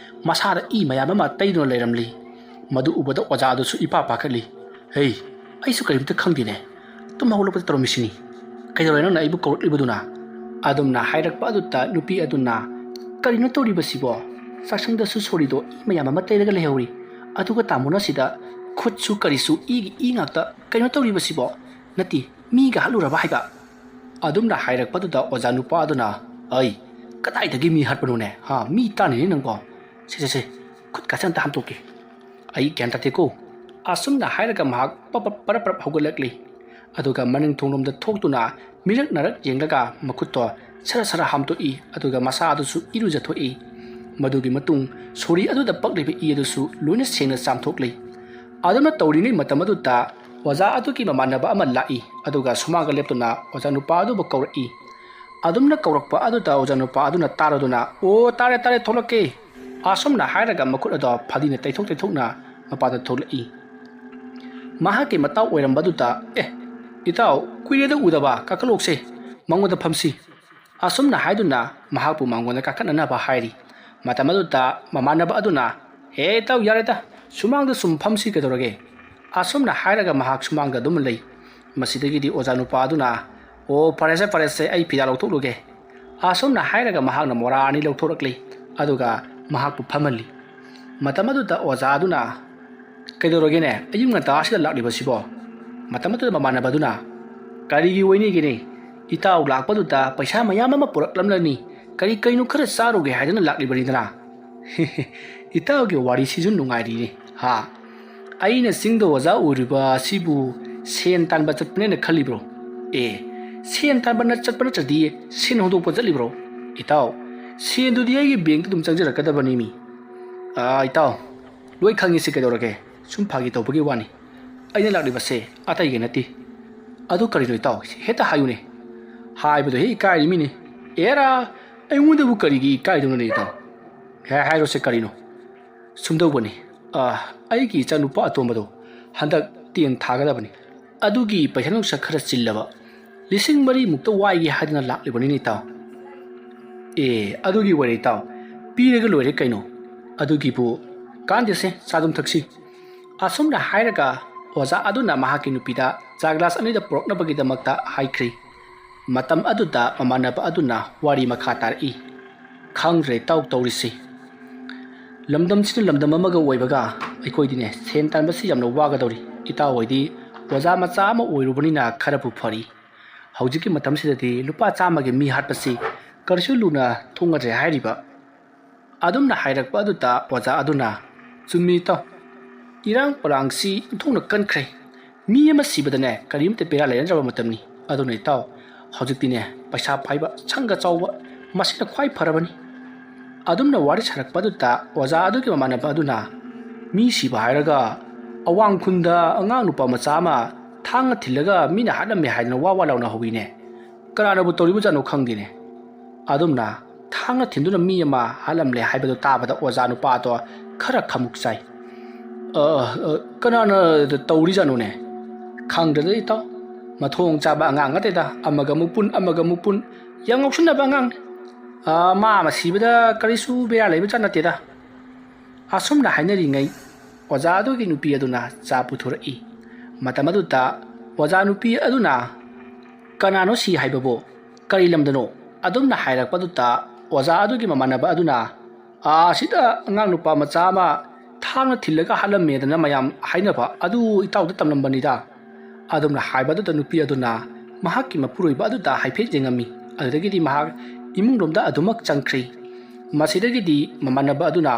ꯃꯁꯥꯗ ꯏ ꯃꯌꯥꯝ ꯑꯃ ꯇꯩꯗꯨꯅ ꯂꯩꯔꯝꯂꯤ꯫ ꯃꯗꯨ ꯎꯕꯗ ꯑꯣꯖꯥ ꯑꯗꯨꯁꯨ ꯏꯄꯥ ꯄꯥꯈꯠꯂꯤ꯫ "ꯍꯩ, ꯑꯩꯁꯨ ꯀꯔꯤꯝꯇ ꯈꯪꯗꯦꯅꯦ꯫ ꯇꯨꯝ ꯍꯧꯒꯠꯂꯛꯄꯗ ꯇꯧꯔꯝꯃꯤꯁꯤꯅꯤ꯫ ꯀꯩꯗꯧꯔꯦ ꯅꯪꯅ ꯑꯩꯕꯨ ꯀꯧꯔꯛꯂꯤꯕꯗꯨꯅ?" ꯑꯗꯨꯝꯅ ꯍꯥꯏꯔꯛꯄ ꯑꯗꯨꯗ ꯅꯨꯄꯤ ꯑꯗꯨꯅ, "ꯀꯔꯤꯅꯣ ꯇꯧꯔꯤꯕꯁꯤꯕꯣ? ꯆꯥꯛꯁꯪꯗꯁꯨ ꯁꯣꯔꯤꯗꯣ ꯏ ꯃꯌꯥꯝ ꯑꯃ ꯇꯩꯔꯒ ꯂꯩꯍꯧꯔꯤ, ꯑꯗꯨꯒ ꯇꯥꯃꯣꯅ ꯁꯤꯗ ꯈꯨꯠꯁꯨ ꯀꯔꯤꯁꯨ ꯏꯒꯤ ꯏ ꯉꯥꯛꯇ꯫ ꯀꯩꯅꯣ ꯇꯧꯔꯤꯕꯁꯤꯕꯣ? ꯅꯠꯇꯦ, ꯃꯤꯒ ꯍꯥꯠꯂꯨꯔꯕ ꯍꯥꯏꯕ?" ꯑꯗꯨꯝꯅ ꯍꯥꯏꯔꯛꯄꯗꯨꯗ ꯑꯣꯖꯥ ꯅꯨꯄꯥ ꯑꯗꯨꯅ, "ꯑꯩ, ꯀꯗꯥꯏꯗꯒꯤ ꯃꯤ ꯍꯥꯠꯄꯅꯣꯅꯦ? ꯍꯥ, ꯃꯤ ꯇꯥꯅꯤꯅꯦ ꯅꯪꯀꯣ꯫ ꯁꯦ, ꯁꯦ, ꯁꯦ, ꯈꯨꯠꯀꯥꯁꯦ ꯑꯝꯇ ꯍꯥꯝꯇꯣꯛꯀꯦ꯫ ꯑꯩ ꯒ꯭ꯌꯥꯟ ꯇꯥꯗꯦꯀꯣ꯫" ꯑꯁꯨꯝꯅ ꯍꯥꯏꯔꯒ ꯃꯍꯥꯛ ꯄꯔꯞ ꯄꯔꯞ ꯄꯔꯞ ꯄꯔꯞ ꯍꯧꯒꯠꯂꯛꯂꯤ꯫ ꯑꯗꯨꯒ ꯃꯅꯤꯡ ꯊꯣꯡꯂꯣꯝꯗ ꯊꯣꯛꯇꯨꯅ ꯃꯤꯔꯛ ꯅꯥꯔꯛ ꯌꯦꯡꯂꯒ ꯃꯈꯨꯠꯇꯣ ꯁꯔ ꯁꯔ ꯍꯥꯝꯗꯣꯛꯏ, ꯑꯗꯨꯒ ꯃꯁꯥ ꯑꯗꯨꯁꯨ ꯏꯔꯨꯖꯊꯣꯛꯏ꯫ ꯃꯗꯨꯒꯤ ꯃꯇꯨꯡ ꯁꯣꯔꯤ ꯑꯗꯨꯗ ꯄꯛꯂꯤꯕ ꯏ ꯑꯗꯨꯁꯨ ꯂꯣꯏꯅ ꯁꯦꯡꯅ ꯆꯥꯝꯊꯣꯛꯂꯤ꯫ ꯑꯗꯨꯝꯅ ꯇꯧꯔꯤꯉꯩ ꯃꯇꯝ ꯑꯗꯨꯗ ꯑꯣꯖꯥ ꯑꯗꯨꯒꯤ ꯃꯃꯥꯟꯅꯕ ꯑꯃ ꯂꯥꯛꯏ, ꯑꯗꯨꯒ ꯁꯨꯃꯥꯡꯗ ꯂꯦꯞꯇꯨꯅ ꯑꯣꯖꯥ ꯅꯨꯄꯥ ꯑꯗꯨꯕꯨ ꯀꯧꯔꯛꯏ꯫ ꯑꯗꯨꯝꯅ ꯀꯧꯔꯛꯄ ꯑꯗꯨꯗ ꯑꯣꯖꯥ ꯅꯨꯄꯥ ꯑꯗꯨꯅ ꯇꯥꯔꯗꯨꯅ, "ꯑꯣ, ꯇꯥꯔꯦ, ꯇꯥꯔꯦ, ꯊꯣꯛꯂꯛꯀꯦ," ꯑꯁꯨꯝꯅ ꯍꯥꯏꯔꯒ ꯃꯈꯨꯠ ꯑꯗꯣ ꯐꯗꯤꯅ ꯇꯩꯊꯣꯛ ꯇꯩꯊꯣꯛꯅ ꯃꯄꯥꯟꯗ ꯊꯣꯛꯂꯛꯏ꯫ ꯃꯍꯥꯛꯀꯤ ꯃꯇꯥꯎ ꯑꯣꯏꯔꯝꯕꯗꯨꯗ, "ꯑꯦ, ꯏꯇꯥꯎ, ꯀꯨꯏꯔꯦꯗ ꯎꯗꯕ, ꯀꯥꯈꯠꯂꯣꯛꯁꯦ, ꯃꯉꯣꯟꯗ ꯐꯝꯁꯤ," ꯑꯁꯨꯝꯅ ꯍꯥꯏꯗꯨꯅ ꯃꯍꯥꯛꯄꯨ ꯃꯉꯣꯟꯗ ꯀꯥꯈꯠꯅꯅꯕ ꯍꯥꯏꯔꯤ꯫ ꯃꯇꯝ ꯑꯗꯨꯗ ꯃꯃꯥꯟꯅꯕ ꯑꯗꯨꯅ, "ꯍꯦ ꯏꯇꯥꯎ, ꯌꯥꯔꯦꯗ, ꯁꯨꯃꯥꯡꯗ ꯁꯨꯝ ꯐꯝꯁꯤ ꯀꯩꯗꯧꯔꯒꯦ?" ꯑꯁꯨꯝꯅ ꯍꯥꯏꯔꯒ ꯃꯍꯥꯛ ꯁꯨꯃꯥꯡꯗ ꯑꯗꯨꯝ ꯂꯩ꯫ ꯃꯁꯤꯗꯒꯤꯗꯤ ꯑꯣꯖꯥ ꯅꯨꯄꯥ ꯑꯗꯨꯅ, "ꯑꯣ, ꯐꯔꯦꯁꯦ, ꯐꯔꯦꯁꯦ, ꯑꯩ ꯐꯤꯗꯥ ꯂꯧꯊꯣꯛꯂꯨꯒꯦ," ꯑꯁꯨꯝꯅ ꯍꯥꯏꯔꯒ ꯃꯍꯥꯛꯅ ꯃꯣꯔꯥ ꯑꯅꯤ ꯂꯧꯊꯣꯔꯛꯂꯤ, ꯑꯗꯨꯒ ꯃꯍꯥꯛꯄꯨ ꯐꯝꯍꯜꯂꯤ꯫ ꯃꯇꯝ ꯑꯗꯨꯗ ꯑꯣꯖꯥ ꯑꯗꯨꯅ, "ꯀꯩꯗꯧꯔꯒꯦꯅꯦ, ꯑꯌꯨꯛ ꯉꯟꯇꯥꯁꯤꯗ ꯂꯥꯛꯂꯤꯕꯁꯤꯕꯣ?" ꯃꯇꯝ ꯑꯗꯨꯗ ꯃꯃꯥꯟꯅꯕ ꯑꯗꯨꯅ, "ꯀꯔꯤꯒꯤ ꯑꯣꯏꯅꯤꯒꯦꯅꯦ? ꯏꯇꯥꯎ ꯂꯥꯛꯄꯗꯨꯗ ꯄꯩꯁꯥ ꯃꯌꯥꯝ ꯑꯃ ꯄꯨꯔꯛꯂꯝꯂꯅꯤ꯫ ꯀꯔꯤ ꯀꯩꯅꯣ ꯈꯔ ꯆꯥꯔꯨꯒꯦ ꯍꯥꯏꯗꯅ ꯂꯥꯛꯂꯤꯕꯅꯤꯗꯅ꯫" ꯏꯇꯥꯎꯒꯤ ꯋꯥꯔꯤꯁꯤꯁꯨ ꯅꯨꯡꯉꯥꯏꯔꯤꯅꯦ꯫ ꯍꯥ? ꯑꯩꯅ ꯆꯤꯡꯗ ꯑꯣꯖꯥ ꯑꯣꯏꯔꯤꯕ ꯑꯁꯤꯕꯨ ꯁꯦꯟ ꯇꯥꯟꯕ ꯆꯠꯄꯅꯦꯅ ꯈꯜꯂꯤꯕ꯭ꯔꯣ? ꯑꯦ, ꯁꯦꯟ ꯇꯥꯟꯕ ꯅꯠ-, ꯆꯠꯄ ꯅꯠꯇ꯭ꯔꯗꯤ ꯁꯦꯟ ꯍꯨꯟꯗꯣꯛꯄ ꯆꯠꯂꯤꯕ꯭ꯔꯣ? ꯏꯇꯥꯎ, ꯁꯦꯟꯗꯨꯗꯤ ꯑꯩꯒꯤ ꯕꯦꯡꯇ ꯑꯗꯨꯝ ꯆꯪꯖꯔꯛꯀꯗꯕꯅꯤ ꯃꯤ꯫ ꯑꯥ, ꯏꯇꯥꯎ, ꯂꯣꯏ ꯈꯪꯉꯤꯁꯤ ꯀꯩꯗꯧꯔꯒꯦ? ꯁꯨꯝ ꯐꯥꯒꯤ ꯇꯧꯕꯒꯤ ꯋꯥꯅꯤ꯫ ꯑꯩꯅ ꯂꯥꯛꯂꯤꯕꯁꯦ ꯑꯇꯩꯒꯤ ꯅꯠꯇꯦ꯫ ꯑꯗꯨ ꯀꯔꯤꯅꯣ ꯏꯇꯥꯎ? ꯍꯦꯛꯇ ꯍꯥꯏꯌꯨꯅꯦ꯫ ꯍꯥꯏꯕꯗꯣ ꯍꯦꯛ ꯏꯀꯥꯏꯔꯤ ꯃꯤꯅꯤ꯫ ꯑꯦꯔꯥ, ꯑꯩꯉꯣꯟꯗꯕꯨ ꯀꯔꯤꯒꯤ ꯏꯀꯥꯏꯗꯧꯅꯅꯦ ꯏꯇꯥꯎ? ꯍꯦ, ꯍꯥꯏꯔꯣꯁꯦ ꯀꯔꯤꯅꯣ? ꯁꯨꯝꯗꯧꯕꯅꯤ꯫ ꯑꯥ, ꯑꯩꯒꯤ ꯏꯆꯥꯅꯨꯄꯥ ꯑꯇꯣꯝꯕꯗꯣ ꯍꯟꯗꯛ ꯇꯦꯟ ꯊꯥꯒꯗꯕꯅꯤ꯫ ꯑꯗꯨꯒꯤ ꯄꯩꯁꯥ ꯅꯨꯡꯁꯥ ꯈꯔ ꯆꯤꯜꯂꯕ꯫ ꯂꯤꯁꯤꯡ ꯃꯔꯤꯃꯨꯛꯇ ꯋꯥꯏꯒꯦ ꯍꯥꯏꯗꯅ ꯂꯥꯛꯂꯤꯕꯅꯤꯅꯦ ꯏꯇꯥꯎ꯫ ꯑꯦ, ꯑꯗꯨꯒꯤ ꯑꯣꯏꯔꯦ ꯏꯇꯥꯎ꯫ ꯄꯤꯔꯒ ꯂꯣꯏꯔꯦ ꯀꯩꯅꯣ꯫ ꯑꯗꯨꯒꯤꯕꯨ ꯀꯥꯟꯗꯦꯁꯦ, ꯆꯥꯗꯨꯝ ꯊꯛꯁꯤ꯫ ꯑꯁꯨꯝꯅ ꯍꯥꯏꯔꯒ ꯑꯣꯖꯥ ꯑꯗꯨꯅ ꯃꯍꯥꯛꯀꯤ ꯅꯨꯄꯤꯗ ꯆꯥ ꯒ꯭ꯂꯥꯁ ꯑꯅꯤꯗ ꯄꯨꯔꯛꯅꯕꯒꯤꯗꯃꯛꯇ ꯍꯥꯏꯈ꯭ꯔꯤ꯫ ꯃꯇꯝ ꯑꯗꯨꯗ ꯃꯃꯥꯟꯅꯕ ꯑꯗꯨꯅ ꯋꯥꯔꯤ ꯃꯈꯥ ꯇꯥꯔꯛꯏ꯫ ꯈꯪꯗ꯭ꯔꯦ ꯏꯇꯥꯎ ꯇꯧꯔꯤꯁꯤ꯫ ꯂꯝꯗꯝꯁꯤꯅ ꯂꯝꯗꯝ ꯑꯃꯒ ꯑꯣꯏꯕꯒ ꯑꯩꯈꯣꯏꯗꯤꯅꯦ ꯁꯦꯟ ꯇꯥꯟꯕꯁꯤ ꯌꯥꯝꯅ ꯋꯥꯒꯗꯧꯔꯤ꯫ ꯏꯇꯥꯎ ꯍꯣꯏꯗꯤ ꯑꯣꯖꯥ ꯃꯆꯥ ꯑꯃ ꯑꯣꯏꯔꯨꯕꯅꯤꯅ ꯈꯔꯕꯨ ꯐꯔꯤ꯫ ꯍꯧꯖꯤꯛꯀꯤ ꯃꯇꯝꯁꯤꯗꯗꯤ ꯂꯨꯄꯥ ꯆꯥꯝꯃꯒꯤ ꯃꯤ ꯍꯥꯠꯄꯁꯤ ꯀꯔꯤꯁꯨ ꯂꯨꯅ ꯊꯣꯡꯅꯗ꯭ꯔꯦ ꯍꯥꯏꯔꯤꯕ꯫ ꯑꯗꯨꯝꯅ ꯍꯥꯏꯔꯛꯄ ꯑꯗꯨꯗ ꯑꯣꯖꯥ ꯑꯗꯨꯅ, "ꯆꯨꯝꯃꯤ ꯏꯇꯥꯎ, ꯏꯔꯥꯡ ꯄꯔꯥꯡꯁꯤ ꯑꯣꯟꯊꯣꯛꯅ ꯀꯟꯈ꯭ꯔꯦ꯫ ꯃꯤ ꯑꯃ ꯁꯤꯕꯗꯅꯦ ꯀꯔꯤꯝꯇ ꯕꯦꯔꯥ ꯂꯩꯅꯗ꯭ꯔꯕ ꯃꯇꯝꯅꯤ꯫ ꯑꯗꯨꯅ ꯏꯇꯥꯎ, ꯍꯧꯖꯤꯛꯇꯤꯅꯦ ꯄꯩꯁꯥ ꯄꯥꯏꯕ, ꯁꯪꯒ ꯆꯥꯎꯕ, ꯃꯁꯤꯅ ꯈ꯭ꯋꯥꯏ ꯐꯔꯕꯅꯤ꯫" ꯑꯗꯨꯝꯅ ꯋꯥꯔꯤ ꯁꯥꯔꯛꯄ ꯑꯗꯨꯗ ꯑꯣꯖꯥ ꯑꯗꯨꯒꯤ ꯃꯃꯥꯟꯅꯕ ꯑꯗꯨꯅ, "ꯃꯤ ꯁꯤꯕ ꯍꯥꯏꯔꯒ "ꯑꯋꯥꯡ ꯈꯨꯟꯗ ꯑꯉꯥꯡ ꯅꯨꯄꯥ ꯃꯆꯥ ꯑꯃ ꯊꯥꯡꯅ ꯊꯤꯜꯂꯒ ꯃꯤꯅ ꯍꯥꯠꯂꯝꯃꯦ ꯍꯥꯏꯗꯅ ꯋꯥ ꯋꯥ ꯂꯥꯎꯅ ꯍꯧꯋꯤꯅꯦ꯫ ꯀꯅꯥꯅꯕꯨ ꯇꯧꯔꯤꯕꯖꯥꯠꯅꯣ ꯈꯪꯗꯦꯅꯦ꯫ ꯑꯗꯨꯝꯅ ꯊꯥꯡꯅ ꯊꯤꯟꯗꯨꯅ ꯃꯤ ꯑꯃ ꯍꯥꯠꯂꯝꯂꯦ ꯍꯥꯏꯕꯗꯨ ꯇꯥꯕꯗ ꯑꯣꯖꯥ ꯅꯨꯄꯥꯗꯣ ꯈꯔ ꯈꯃꯨꯛ ꯆꯥꯏ꯫ "ꯑ, ꯑ, ꯀꯅꯥꯅ ꯇꯧꯔꯤꯖꯥꯠꯅꯣꯅꯦ?" "ꯈꯪꯗ꯭ꯔꯗ ꯏꯇꯥꯎ, ꯃꯊꯣꯡ ꯆꯥꯕ ꯑꯉꯥꯡ ꯅꯠꯇꯦꯗ, ꯑꯃꯒ ꯑꯃꯨꯛ ꯄꯨꯟ, ꯑꯃꯒ ꯑꯃꯨꯛ ꯄꯨꯟ, ꯌꯥꯝ ꯉꯥꯎꯁꯤꯟꯅꯕ ꯑꯉꯥꯡꯅꯤ꯫ ꯑ, ꯃꯥ ꯑꯃ ꯁꯤꯕꯗ ꯀꯔꯤꯁꯨ ꯕꯦꯔꯥ ꯂꯩꯕꯖꯥꯠ ꯅꯠꯇꯦꯗ"꯫ ꯑꯁꯨꯝꯅ ꯍꯥꯏꯅꯔꯤꯉꯩ ꯑꯣꯖꯥ ꯑꯗꯨꯒꯤ ꯅꯨꯄꯤ ꯑꯗꯨꯅ ꯆꯥ ꯄꯨꯊꯣꯔꯛꯏ꯫ ꯃꯇꯝ ꯑꯗꯨꯗ ꯑꯣꯖꯥ ꯅꯨꯄꯤ ꯑꯗꯨꯅ, "ꯀꯅꯥꯅꯣ ꯁꯤ ꯍꯥꯏꯕꯕꯨ? ꯀꯔꯤ ꯂꯝꯗꯅꯣ?" ꯑꯗꯨꯝꯅ ꯍꯥꯏꯔꯛꯄꯗꯨꯗ ꯑꯣꯖꯥ ꯑꯗꯨꯒꯤ ꯃꯃꯥꯟꯅꯕ ꯑꯗꯨꯅ, "ꯑꯥ, ꯁꯤꯗ ꯑꯉꯥꯡ ꯅꯨꯄꯥ ꯃꯆꯥ ꯑꯃ ꯊꯥꯡꯅ ꯊꯤꯜꯂꯒ ꯍꯥꯠꯂꯝꯃꯦꯗꯅ ꯃꯌꯥꯝ ꯍꯥꯏꯅꯕ ꯑꯗꯨ ꯏꯇꯥꯎꯗ ꯇꯝꯂꯝꯕꯅꯤꯗ"꯫ ꯑꯗꯨꯝꯅ ꯍꯥꯏꯕꯗꯨꯗ ꯅꯨꯄꯤ ꯑꯗꯨꯅ ꯃꯍꯥꯛꯀꯤ ꯃꯄꯨꯔꯣꯏꯕ ꯑꯗꯨꯗ ꯍꯥꯏꯐꯦꯠ ꯌꯦꯡꯉꯝꯃꯤ꯫ ꯑꯗꯨꯗꯒꯤꯗꯤ ꯃꯍꯥꯛ ꯏꯃꯨꯡꯂꯣꯝꯗ ꯑꯗꯨꯃꯛ ꯆꯪꯈ꯭ꯔꯦ꯫ ꯃꯁꯤꯗꯒꯤꯗꯤ ꯃꯃꯥꯟꯅꯕ ꯑꯗꯨꯅ,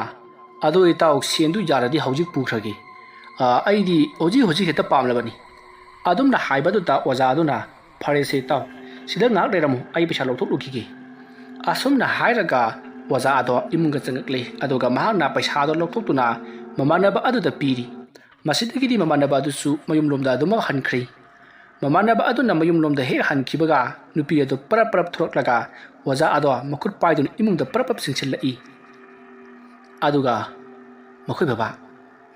"ꯑꯗꯨ ꯏꯇꯥꯎ, ꯁꯦꯟꯗꯨ ꯌꯥꯔꯗꯤ ꯍꯧꯖꯤꯛ ꯄꯨꯈ꯭ꯔꯒꯦ꯫ ꯑ, ꯑꯩꯗꯤ ꯍꯧꯖꯤꯛ ꯍꯧꯖꯤꯛ ꯍꯦꯛꯇ ꯄꯥꯝꯂꯕꯅꯤ"꯫ ꯑꯗꯨꯝꯅ ꯍꯥꯏꯕꯗꯨꯗ ꯑꯣꯖꯥ ꯑꯗꯨꯅ, "ꯐꯔꯦꯁꯦ ꯏꯇꯥꯎ, ꯁꯤꯗ ꯉꯥꯏꯍꯥꯛ ꯂꯩꯔꯝꯃꯨ, ꯑꯩ ꯄꯩꯁꯥ ꯂꯧꯊꯣꯛꯂꯨꯈꯤꯒꯦ"꯫ ꯑꯁꯨꯝꯅ ꯍꯥꯏꯔꯒ ꯑꯣꯖꯥ ꯑꯗꯣ ꯏꯃꯨꯡꯗ ꯆꯪꯉꯛꯂꯦ꯫ ꯑꯗꯨꯒ ꯃꯍꯥꯛꯅ ꯄꯩꯁꯥꯗꯣ ꯂꯧꯊꯣꯛꯇꯨꯅ ꯃꯃꯥꯟꯅꯕ ꯑꯗꯨꯗ ꯄꯤꯔꯤ꯫ ꯃꯁꯤꯗꯒꯤꯗꯤ ꯃꯃꯥꯟꯅꯕ ꯑꯗꯨꯁꯨ ꯃꯌꯨꯝꯂꯣꯝꯗ ꯑꯗꯨꯃꯛ ꯍꯟꯈ꯭ꯔꯦ꯫ ꯃꯃꯥꯟꯅꯕ ꯑꯗꯨꯅ ꯃꯌꯨꯝꯂꯣꯝꯗ ꯍꯦꯛ ꯍꯟꯈꯤꯕꯒ ꯅꯨꯄꯤ ꯑꯗꯨ ꯄꯔꯞ ꯄꯔꯞ ꯊꯣꯔꯛꯂꯒ ꯑꯣꯖꯥ ꯑꯗꯣ ꯃꯈꯨꯠ ꯄꯥꯏꯗꯨꯅ ꯏꯃꯨꯡꯗ ꯄꯔꯞ ꯄꯔꯞ ꯆꯤꯡꯁꯤꯜꯂꯛꯏ꯫ ꯑꯗꯨꯒ, "ꯃꯈꯣꯏ ꯕꯕꯥ,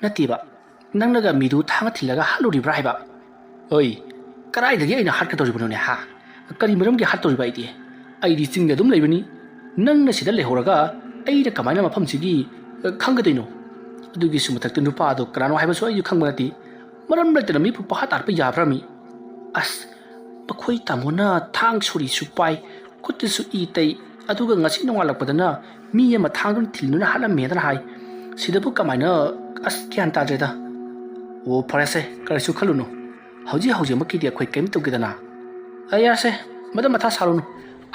ꯅꯠꯇꯦꯕ, ꯅꯪꯅꯒ ꯃꯤꯗꯨ ꯊꯥꯡꯅ ꯊꯤꯜꯂꯒ ꯍꯥꯠꯂꯨꯔꯤꯕ꯭ꯔꯥ ꯍꯥꯏꯕ?" "ꯍꯣꯏ, ꯀꯗꯥꯏꯗꯒꯤ ꯑꯩꯅ ꯍꯥꯠꯀꯗꯧꯔꯤꯕꯅꯣꯅꯦ, ꯍꯥ? ꯀꯔꯤ ꯃꯔꯝꯒꯤ ꯍꯥꯠꯇꯧꯔꯤꯕ ꯑꯩꯗꯤ? ꯑꯩꯗꯤ ꯆꯤꯡꯗ ꯑꯗꯨꯝ ꯂꯩꯕꯅꯤ꯫ ꯅꯪꯅ ꯁꯤꯗ ꯂꯩꯍꯧꯔꯒ ꯑꯩꯅ ꯀꯃꯥꯏꯅ ꯃꯐꯝꯁꯤꯒꯤ, ꯑ, ꯈꯪꯒꯗꯣꯏꯅꯣ? ꯑꯗꯨꯒꯤꯁꯨ ꯃꯊꯛꯇ ꯅꯨꯄꯥꯗꯣ ꯀꯅꯥꯅꯣ ꯍꯥꯏꯕꯁꯨ ꯑꯩꯁꯨ ꯈꯪꯕ ꯅꯠꯇꯦ꯫ ꯃꯔꯝ ꯂꯩꯇꯅ ꯃꯤꯕꯨ ꯄꯪꯍꯥꯠ ꯍꯥꯠꯄ ꯌꯥꯕ꯭ꯔꯥ ꯃꯤ? ꯑꯁ, ꯃꯈꯣꯏ ꯇꯥꯃꯣꯅ ꯊꯥꯡ ꯁꯣꯔꯤꯁꯨ ꯄꯥꯏ, ꯈꯨꯠꯇꯁꯨ ꯏ ꯇꯩ, ꯑꯗꯨꯒ ꯉꯁꯤ ꯅꯣꯡꯉꯥꯜꯂꯛꯄꯗꯅ ꯃꯤ ꯑꯃ ꯊꯥꯡꯗꯨꯅ ꯊꯤꯟꯗꯨꯅ ꯍꯥꯠꯂꯝꯃꯦꯗꯅ ꯍꯥꯏ꯫ ꯁꯤꯗꯕꯨ ꯀꯃꯥꯏꯅ? ꯑꯁ, ꯒ꯭ꯌꯥꯟ ꯇꯥꯗ꯭ꯔꯦꯗ"꯫ "ꯑꯣ, ꯐꯔꯦꯁꯦ, ꯀꯔꯤꯁꯨ ꯈꯜꯂꯨꯅꯨ꯫ ꯍꯧꯖꯤꯛ ꯍꯧꯖꯤꯛꯃꯛꯀꯤꯗꯤ ꯑꯩꯈꯣꯏ ꯀꯔꯤꯝ ꯇꯧꯒꯦꯗꯅ"꯫ "ꯑ, ꯌꯥꯔꯁꯦ, ꯃꯗꯨ ꯃꯊꯥ ꯁꯥꯔꯨꯅꯨ꯫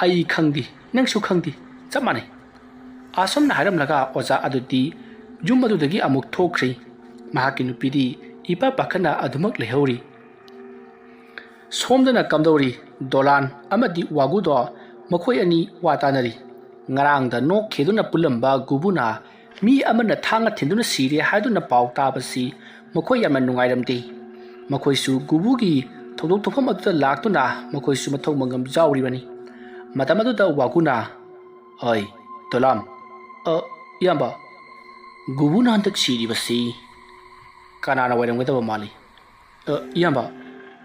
ꯑꯩ ꯈꯪꯗꯦ, ꯅꯪꯁꯨ ꯈꯪꯗꯦ, ꯆꯞ ꯃꯥꯟꯅꯩ"꯫ ꯑꯁꯨꯝꯅ ꯍꯥꯏꯔꯝꯂꯒ ꯑꯣꯖꯥ ꯑꯗꯨꯗꯤ ꯌꯨꯝ ꯑꯗꯨꯗꯒꯤ ꯑꯃꯨꯛ ꯊꯣꯛꯈ꯭ꯔꯦ꯫ ꯃꯍꯥꯛꯀꯤ ꯅꯨꯄꯤꯗꯤ ꯏꯄꯥ ꯄꯥꯈꯠꯅ ꯑꯗꯨꯃꯛ ꯂꯩꯍꯧꯔꯤ꯫ ꯁꯣꯝꯗꯅ ꯀꯝꯗꯧꯔꯤ? ꯗꯣꯂꯥꯟ ꯑꯃꯗꯤ ꯋꯥꯒꯨꯗꯣ ꯃꯈꯣꯏ ꯑꯅꯤ ꯋꯥ ꯇꯥꯅꯔꯤ꯫ ꯉꯔꯥꯡꯗ ꯅꯣꯛ ꯈꯦꯗꯨꯅ ꯄꯨꯜꯂꯝꯕ ꯒꯨꯕꯨꯅ ꯃꯤ ꯑꯃꯅ ꯊꯥꯡꯅ ꯊꯤꯟꯗꯨꯅ ꯁꯤꯔꯦ ꯍꯥꯏꯗꯨꯅ ꯄꯥꯎ ꯇꯥꯕꯁꯤ ꯃꯈꯣꯏ ꯌꯥꯝꯅ ꯅꯨꯡꯉꯥꯏꯔꯝꯗꯦ꯫ ꯃꯈꯣꯏꯁꯨ ꯒꯨꯕꯨꯒꯤ ꯊꯧꯗꯣꯛ ꯊꯣꯛꯐꯝ ꯑꯗꯨꯗ ꯂꯥꯛꯇꯨꯅ ꯃꯈꯣꯏꯁꯨ ꯃꯊꯧ ꯃꯉꯝ ꯌꯥꯎꯔꯤꯕꯅꯤ꯫ ꯃꯇꯝ ꯑꯗꯨꯗ ꯋꯥꯒꯨꯅ, "ꯑꯩ, ꯗꯣꯂꯥꯝ, ꯑ, ꯏꯌꯥꯝꯕ, ꯒꯨꯕꯨꯅ ꯍꯟꯗꯛ ꯁꯤꯔꯤꯕꯁꯤ ꯀꯅꯥꯅ ꯑꯣꯏꯔꯝꯒꯗꯕ ꯃꯥꯜꯂꯤ?" "ꯑ, ꯏꯌꯥꯝꯕ,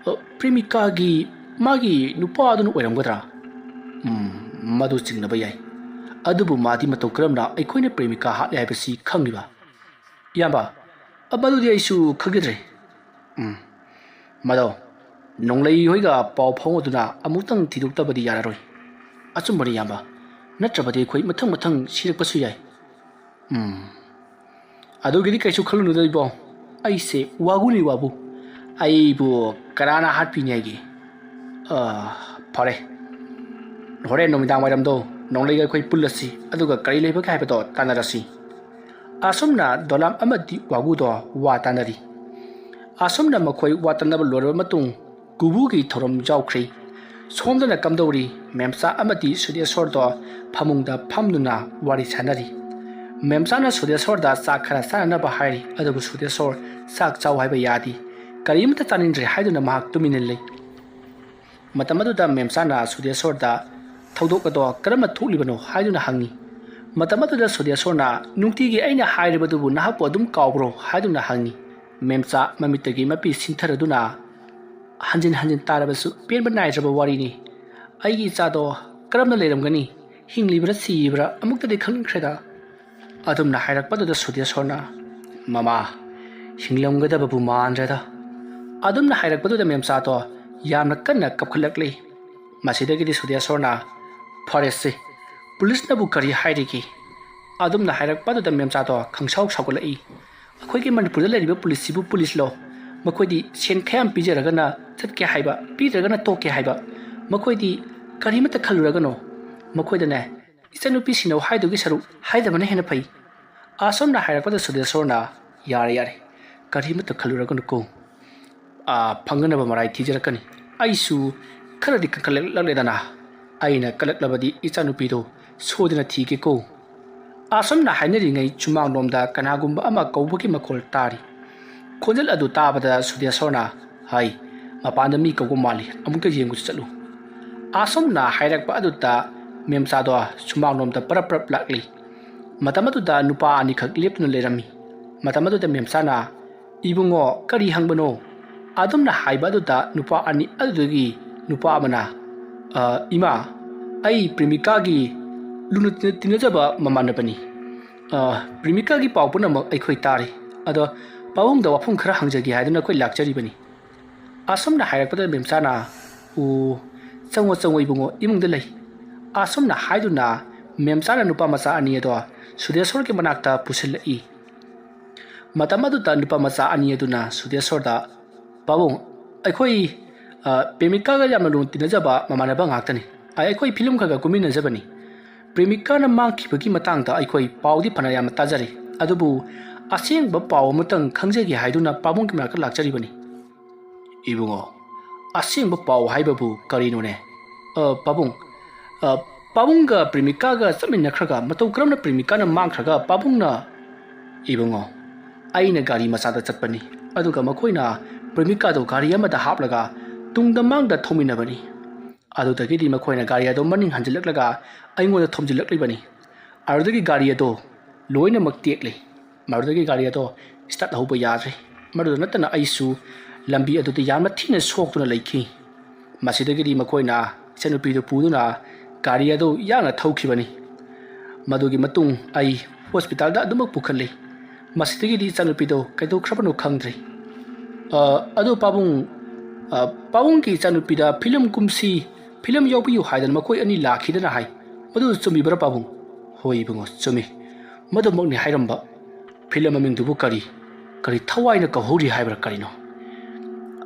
ꯑ, ꯄ꯭ꯔꯦꯃꯤꯀꯥꯒꯤ ꯃꯥꯒꯤ ꯅꯨꯄꯥꯗꯨꯅ ꯑꯣꯏꯔꯝꯒꯗ꯭ꯔꯥ?" "ꯎꯝ, ꯃꯗꯨ ꯆꯤꯡꯅꯕ ꯌꯥꯏ꯫ ꯑꯗꯨꯕꯨ ꯃꯥꯗꯤ ꯃꯇꯧ ꯀꯔꯝꯅ ꯑꯩꯈꯣꯏꯅ ꯄ꯭ꯔꯦꯃꯤꯀꯥ ꯍꯥꯠꯂꯦ ꯍꯥꯏꯕꯁꯤ ꯈꯪꯂꯤꯕ?" "ꯏꯌꯥꯝꯕ, ꯑ, ꯃꯗꯨꯗꯤ ꯑꯩꯁꯨ ꯈꯪꯖꯗ꯭ꯔꯦ꯫ ꯎꯝ, ꯃꯗꯣ ꯅꯣꯡꯂꯩ ꯍꯣꯏꯒ ꯄꯥꯎ ꯐꯥꯎꯅꯗꯨꯅ ꯑꯃꯨꯛꯇꯪ ꯊꯤꯗꯣꯛꯇꯕꯗꯤ ꯌꯥꯔꯔꯣꯏ꯫" "ꯑꯆꯨꯝꯕꯅꯤ ꯏꯌꯥꯝꯕ, ꯅꯠꯇ꯭ꯔꯕꯗꯤ ꯑꯩꯈꯣꯏ ꯃꯊꯪ ꯃꯊꯪ ꯁꯤꯔꯛꯄꯁꯨ ꯌꯥꯏ꯫" "ꯎꯝ, ꯑꯗꯨꯒꯤꯗꯤ ꯀꯩꯁꯨ ꯈꯜꯂꯨꯅꯨꯗ ꯏꯕꯣ, ꯑꯩꯁꯦ ꯋꯥꯒꯨꯅꯤ ꯋꯥꯕꯨ꯫ ꯑꯩꯕꯨ ꯀꯅꯥꯅ ꯍꯥꯠꯄꯤꯅꯤ ꯍꯥꯏꯒꯦ? ꯑ, ꯐꯔꯦ, ꯍꯣꯔꯦꯟ ꯅꯨꯃꯤꯗꯥꯡ ꯋꯥꯏꯔꯝꯗꯣ ꯅꯣꯡꯂꯩꯒ ꯑꯩꯈꯣꯏ ꯄꯨꯜꯂꯁꯤ, ꯑꯗꯨꯒ ꯀꯔꯤ ꯂꯩꯕꯒꯦ ꯍꯥꯏꯕꯗꯣ ꯇꯥꯟꯅꯔꯁꯤ꯫" ꯑꯁꯨꯝꯅ ꯗꯣꯂꯥꯝ ꯑꯃꯗꯤ ꯋꯥꯒꯨꯗꯣ ꯋꯥ ꯇꯥꯟꯅꯔꯤ꯫ ꯑꯁꯨꯝꯅ ꯃꯈꯣꯏ ꯋꯥ ꯇꯥꯟꯅꯕ ꯂꯣꯏꯔꯕ ꯃꯇꯨꯡ ꯒꯨꯕꯨꯒꯤ ꯊꯧꯔꯝ ꯌꯥꯎꯈ꯭ꯔꯦ꯫ ꯁꯣꯝꯗꯅ ꯀꯝꯗꯧꯔꯤ? ꯃꯦꯝꯆꯥ ꯑꯃꯗꯤ ꯁꯨꯗꯦꯁꯣꯔꯗꯣ ꯐꯃꯨꯡꯗ ꯐꯝꯗꯨꯅ ꯋꯥꯔꯤ ꯁꯥꯟꯅꯔꯤ꯫ ꯃꯦꯝꯆꯥꯅ ꯁꯨꯗꯦꯁꯣꯔꯗ ꯆꯥꯛ ꯈꯔ ꯆꯥꯅꯅꯕ ꯍꯥꯏꯔꯤ, ꯑꯗꯨꯕꯨ ꯁꯨꯗꯦꯁꯣꯔ ꯆꯥꯛ ꯆꯥꯎ ꯍꯥꯏꯕ ꯌꯥꯗꯦ꯫ ꯀꯔꯤꯃꯠꯇ ꯆꯥꯅꯤꯡꯗ꯭ꯔꯦ ꯍꯥꯏꯗꯨꯅ ꯃꯍꯥꯛ ꯇꯨꯃꯤꯟꯅ ꯂꯩ꯫ ꯃꯇꯝ ꯑꯗꯨꯗ ꯃꯦꯝꯆꯥꯅ ꯁꯨꯗꯦꯁꯣꯔꯗ ꯊꯧꯗꯣꯛ ꯑꯗꯣ ꯀꯔꯝꯅ ꯊꯣꯛꯂꯤꯕꯅꯣ ꯍꯥꯏꯗꯨꯅ ꯍꯪꯉꯤ꯫ ꯃꯇꯝ ꯑꯗꯨꯗ ꯁꯨꯗꯦꯁꯣꯔꯅ "ꯅꯨꯡꯇꯤꯒꯤ ꯑꯩꯅ ꯍꯥꯏꯔꯤꯕꯗꯨꯕꯨ ꯅꯍꯥꯛꯄꯨ ꯑꯗꯨꯝ ꯀꯥꯎꯕ꯭ꯔꯣ?" ꯍꯥꯏꯗꯨꯅ ꯍꯪꯉꯤ꯫ ꯃꯦꯝꯆꯥ ꯃꯃꯤꯠꯇꯒꯤ ꯃꯄꯤ ꯁꯤꯟꯊꯔꯗꯨꯅ, "ꯍꯟꯖꯤꯟ ꯍꯟꯖꯤꯟ ꯇꯥꯔꯕꯁꯨ ꯄꯦꯟꯕ ꯅꯥꯏꯗ꯭ꯔꯕ ꯋꯥꯔꯤꯅꯤ꯫ ꯑꯩꯒꯤ ꯏꯆꯥꯗꯣ ꯀꯔꯝꯅ ꯂꯩꯔꯝꯒꯅꯤ? ꯍꯤꯡꯂꯤꯕ꯭ꯔꯥ ꯁꯤꯔꯤꯕ꯭ꯔꯥ ꯑꯃꯨꯛꯇꯗꯤ ꯈꯪꯅꯤꯡꯈ꯭ꯔꯦꯗ꯫" ꯑꯗꯨꯝꯅ ꯍꯥꯏꯔꯛꯄꯗꯨꯗ ꯁꯨꯗꯦꯁꯣꯔꯅ, "ꯃꯃꯥ, ꯍꯤꯡꯂꯝꯒꯗꯕꯕꯨ ꯃꯥꯟꯗ꯭ꯔꯦꯗ꯫" ꯑꯗꯨꯝꯅ ꯍꯥꯏꯔꯛꯄꯗꯨꯗ ꯃꯦꯝꯆꯥꯗꯣ ꯌꯥꯝꯅ ꯀꯟꯅ ꯀꯞꯈꯠꯂꯛꯂꯤ꯫ ꯃꯁꯤꯗꯒꯤꯗꯤ ꯁꯨꯗꯦꯁꯣꯔꯅ, "ꯐꯔꯦꯁꯦ, ꯄꯨꯂꯤꯁꯅꯕꯨ ꯀꯔꯤ ꯍꯥꯏꯔꯤꯒꯦ?" ꯑꯗꯨꯝꯅ ꯍꯥꯏꯔꯛꯄꯗꯨꯗ ꯃꯦꯝꯆꯥꯗꯣ ꯈꯪꯁꯥꯎ ꯁꯥꯎꯒꯠꯂꯛꯏ꯫ "ꯑꯩꯈꯣꯏꯒꯤ ꯃꯅꯤꯄꯨꯔꯗ ꯂꯩꯔꯤꯕ ꯄꯨꯂꯤꯁꯁꯤꯕꯨ ꯄꯨꯂꯤꯁꯂꯣ? ꯃꯈꯣꯏꯗꯤ ꯁꯦꯟ ꯈꯌꯥꯝ ꯄꯤꯖꯔꯒꯅ ꯆꯠꯀꯦ ꯍꯥꯏꯕ, ꯄꯤꯗ꯭ꯔꯒꯅ ꯇꯣꯛꯀꯦ ꯍꯥꯏꯕ꯫ ꯃꯈꯣꯏꯗꯤ ꯀꯔꯤꯃꯠꯇ ꯈꯜꯂꯨꯔꯒꯅꯣ꯫ ꯃꯈꯣꯏꯗꯅꯦ, ꯏꯆꯟꯅꯨꯄꯤ ꯁꯤꯟꯅꯧ ꯍꯥꯏꯗꯨꯒꯤ ꯁꯔꯨꯛ ꯍꯥꯏꯗꯕꯅ ꯍꯦꯟꯅ ꯐꯩ꯫" ꯑꯁꯣꯝꯅ ꯍꯥꯏꯔꯛꯄꯗ ꯁꯨꯗꯦꯁꯣꯔꯅ, "ꯌꯥꯔꯦ, ꯌꯥꯔꯦ, ꯀꯔꯤꯃꯠꯇ ꯈꯜꯂꯨꯔꯒꯅꯨꯀꯣ꯫ ꯑꯥ, ꯐꯪꯒꯅꯕ ꯃꯔꯥꯏ ꯊꯤꯖꯔꯛꯀꯅꯤ꯫ ꯑꯩꯁꯨ ꯈꯔꯗꯤ ꯀꯟꯈꯠꯂꯛꯂꯦꯗꯅ꯫ ꯑꯩꯅ ꯀꯜꯂꯛꯂꯕꯗꯤ ꯏꯆꯥꯅꯨꯄꯤꯗꯣ ꯁꯣꯏꯗꯅ ꯊꯤꯒꯦꯀꯣ꯫" ꯑꯁꯨꯝꯅ ꯍꯥꯏꯅꯔꯤꯉꯩ ꯁꯨꯃꯥꯡꯂꯣꯝꯗ ꯀꯅꯥꯒꯨꯝꯕ ꯑꯃ ꯀꯧꯕꯒꯤ ꯃꯈꯣꯜ ꯇꯥꯔꯤ꯫ ꯈꯣꯟꯖꯦꯜ ꯑꯗꯨ ꯇꯥꯕꯗ ꯁꯨꯗꯦꯁꯣꯔꯅ, "ꯍꯩ, ꯃꯄꯥꯟꯗ ꯃꯤ ꯀꯧꯕ ꯃꯥꯜꯂꯤ, ꯑꯃꯨꯛꯇ ꯌꯦꯡꯉꯨꯁꯤ ꯆꯠꯂꯨ꯫" ꯑꯁꯨꯝꯅ ꯍꯥꯏꯔꯛꯄ ꯑꯗꯨꯗ ꯃꯦꯝꯆꯥꯗꯣ ꯁꯨꯃꯥꯡꯂꯣꯝꯗ ꯄꯔꯞ ꯄꯔꯞ ꯂꯥꯛꯂꯤ꯫ ꯃꯇꯝ ꯑꯗꯨꯗ ꯅꯨꯄꯥ ꯑꯅꯤꯈꯛ ꯂꯦꯞꯇꯨꯅ ꯂꯩꯔꯝꯃꯤ꯫ ꯃꯇꯝ ꯑꯗꯨꯗ ꯃꯦꯝꯆꯥꯅ, "ꯏꯕꯨꯡꯉꯣ, ꯀꯔꯤ ꯍꯪꯕꯅꯣ?" ꯑꯗꯨꯝꯅ ꯍꯥꯏꯕ ꯑꯗꯨꯗ ꯅꯨꯄꯥ ꯑꯅꯤ ꯑꯗꯨꯗꯒꯤ ꯅꯨꯄꯥ ꯑꯃꯅ, "ꯑ, ꯏꯃꯥ, ꯑꯩ ꯄ꯭ꯔꯦꯃꯤꯀꯥꯒꯤ ꯂꯨꯅ ꯇꯤꯟꯅ-, ꯇꯤꯟꯅꯖꯕ ꯃꯃꯥꯟꯅꯕꯅꯤ꯫ ꯑ, ꯄ꯭ꯔꯦꯃꯤꯀꯥꯒꯤ ꯄꯥꯎ ꯄꯨꯝꯅꯃꯛ ꯑꯩꯈꯣꯏ ꯇꯥꯔꯦ꯫ ꯑꯗꯣ ꯄꯥꯕꯨꯡꯗ ꯋꯥꯐꯝ ꯈꯔ ꯍꯪꯖꯒꯦ ꯍꯥꯏꯗꯨꯅ ꯑꯩꯈꯣꯏ ꯂꯥꯛꯆꯔꯤꯕꯅꯤ꯫" ꯑꯁꯨꯝꯅ ꯍꯥꯏꯔꯛꯄꯗ ꯃꯦꯝꯆꯥꯅ, "ꯑꯣ, ꯆꯪꯉꯣ, ꯆꯪꯉꯣ ꯏꯕꯨꯡꯉꯣ, ꯏꯃꯨꯡꯗ ꯂꯩ꯫" ꯑꯁꯨꯝꯅ ꯍꯥꯏꯗꯨꯅ ꯃꯦꯝꯆꯥꯅ ꯅꯨꯄꯥ ꯃꯆꯥ ꯑꯅꯤ ꯑꯗꯣ ꯁꯨꯗꯦꯁꯣꯔꯒꯤ ꯃꯅꯥꯛꯇ ꯄꯨꯁꯤꯜꯂꯛꯏ꯫ ꯃꯇꯝ ꯑꯗꯨꯗ ꯅꯨꯄꯥ ꯃꯆꯥ ꯑꯅꯤ ꯑꯗꯨꯅ ꯁꯨꯗꯦꯁꯣꯔꯗ, "ꯄꯥꯕꯨꯡ, ꯑꯩꯈꯣꯏ, ꯑ, ꯄ꯭ꯔꯦꯃꯤꯀꯥꯒ ꯌꯥꯝꯅ ꯂꯨꯅ ꯇꯤꯟꯅꯖꯕ ꯃꯃꯥꯟꯅꯕ ꯉꯥꯛꯇꯅꯤ꯫ ꯑ, ꯑꯩꯈꯣꯏ ꯐꯤꯂꯝ ꯈꯔ ꯈꯔ ꯀꯨꯝꯃꯤꯟꯅꯖꯕꯅꯤ꯫ ꯄ꯭ꯔꯦꯃꯤꯀꯥꯅ ꯃꯥꯡꯈꯤꯕꯒꯤ ꯃꯇꯥꯡꯗ ꯑꯩꯈꯣꯏ ꯄꯥꯎꯗꯤ ꯐꯅ ꯌꯥꯝꯅ ꯇꯥꯖꯔꯦ, ꯑꯗꯨꯕꯨ ꯑꯁꯦꯡꯕ ꯄꯥꯎ ꯑꯃꯇꯪ ꯈꯪꯖꯒꯦ ꯍꯥꯏꯗꯨꯅ ꯄꯥꯕꯨꯡꯒꯤ ꯃꯅꯥꯛꯇ ꯂꯥꯛꯆꯔꯤꯕꯅꯤ꯫" "ꯏꯕꯨꯡꯉꯣ, ꯑꯁꯦꯡꯕ ꯄꯥꯎ ꯍꯥꯏꯕꯕꯨ ꯀꯔꯤꯅꯣꯅꯦ?" "ꯑ, ꯄꯥꯕꯨꯡ, ꯑ, ꯄꯥꯕꯨꯡꯒ ꯄ꯭ꯔꯦꯃꯤꯀꯥꯒ ꯆꯠꯃꯤꯟꯅꯈ꯭ꯔꯒ ꯃꯇꯧ ꯀꯔꯝꯅ ꯄ꯭ꯔꯦꯃꯤꯀꯥꯅ ꯃꯥꯡꯈ꯭ꯔꯒ ꯄꯥꯕꯨꯡꯅ?" "ꯏꯕꯨꯡꯉꯣ, ꯑꯩꯅ ꯒꯥꯔꯤ ꯃꯆꯥꯗ ꯆꯠꯄꯅꯤ, ꯑꯗꯨꯒ ꯃꯈꯣꯏꯅ ꯄ꯭ꯔꯦꯃꯤꯀꯥꯗꯨ ꯒꯥꯔꯤ ꯑꯃꯗ ꯍꯥꯞꯂꯒ ꯇꯨꯡꯗ ꯃꯥꯡꯗ ꯊꯧꯃꯤꯟꯅꯕꯅꯤ꯫ ꯑꯗꯨꯗꯒꯤꯗꯤ ꯃꯈꯣꯏꯅ ꯒꯥꯔꯤ ꯑꯗꯨ ꯃꯅꯤꯡ ꯍꯟꯖꯤꯜꯂꯛꯂꯒ ꯑꯩꯉꯣꯟꯗ ꯊꯣꯝꯖꯤꯜꯂꯛꯂꯤꯕꯅꯤ꯫ ꯑꯗꯨꯗꯒꯤ ꯒꯥꯔꯤ ꯑꯗꯨ ꯂꯣꯏꯅꯃꯛ ꯇꯦꯛꯂꯦ꯫ ꯃꯗꯨꯗꯒꯤ ꯒꯥꯔꯤ ꯑꯗꯣ start ꯍꯧꯕ ꯌꯥꯗ꯭ꯔꯦ꯫ ꯃꯗꯨꯗ ꯅꯠꯇꯅ ꯑꯩꯁꯨ ꯂꯝꯕꯤ ꯑꯗꯨꯗ ꯌꯥꯝꯅ ꯊꯤꯅ ꯁꯣꯛꯇꯨꯅ ꯂꯩꯈꯤ꯫ ꯃꯁꯤꯗꯒꯤꯗꯤ ꯃꯈꯣꯏꯅ ꯏꯆꯟꯅꯨꯄꯤꯗꯨ ꯄꯨꯗꯨꯅ ꯒꯥꯔꯤ ꯑꯗꯨ ꯌꯥꯡꯅ ꯊꯧꯈꯤꯕꯅꯤ꯫ ꯃꯗꯨꯒꯤ ꯃꯇꯨꯡ ꯑꯩ ꯍꯣꯁꯄꯤꯇꯥꯜꯗ ꯑꯗꯨꯃꯛ ꯄꯨꯈꯠꯂꯤ꯫ ꯃꯁꯤꯗꯒꯤꯗꯤ ꯏꯆꯟꯅꯨꯄꯤꯗꯨ ꯀꯩꯗꯧꯈ꯭ꯔꯕꯅꯣ ꯈꯪꯗ꯭ꯔꯦ꯫ ꯑ, ꯑꯗꯨ ꯄꯥꯕꯨꯡ, ꯑ, ꯄꯥꯕꯨꯡꯒꯤ ꯏꯆꯟꯅꯨꯄꯤꯗ ꯐꯤꯂꯝ ꯀꯨꯝꯁꯤ, ꯐꯤꯂꯝ ꯌꯥꯎꯕꯤꯌꯨ ꯍꯥꯏꯗꯅ ꯃꯈꯣꯏ ꯑꯅꯤ ꯂꯥꯛꯈꯤꯗꯅ ꯍꯥꯏ꯫ ꯃꯗꯨ ꯆꯨꯝꯕꯤꯕ꯭ꯔꯥ ꯄꯥꯕꯨꯡ?" "ꯍꯣꯏ ꯏꯕꯨꯡꯉꯣ, ꯆꯨꯝꯃꯤ꯫ ꯃꯗꯨꯃꯛꯅꯤ ꯍꯥꯏꯔꯝꯕ꯫ ꯐꯤꯂꯝ ꯃꯃꯤꯡꯗꯨꯕꯨ ꯀꯔꯤ, ꯀꯔꯤ ꯊꯋꯥꯏꯅ ꯀꯧꯍꯧꯔꯤ ꯍꯥꯏꯕ꯭ꯔꯥ ꯀꯔꯤꯅꯣ?"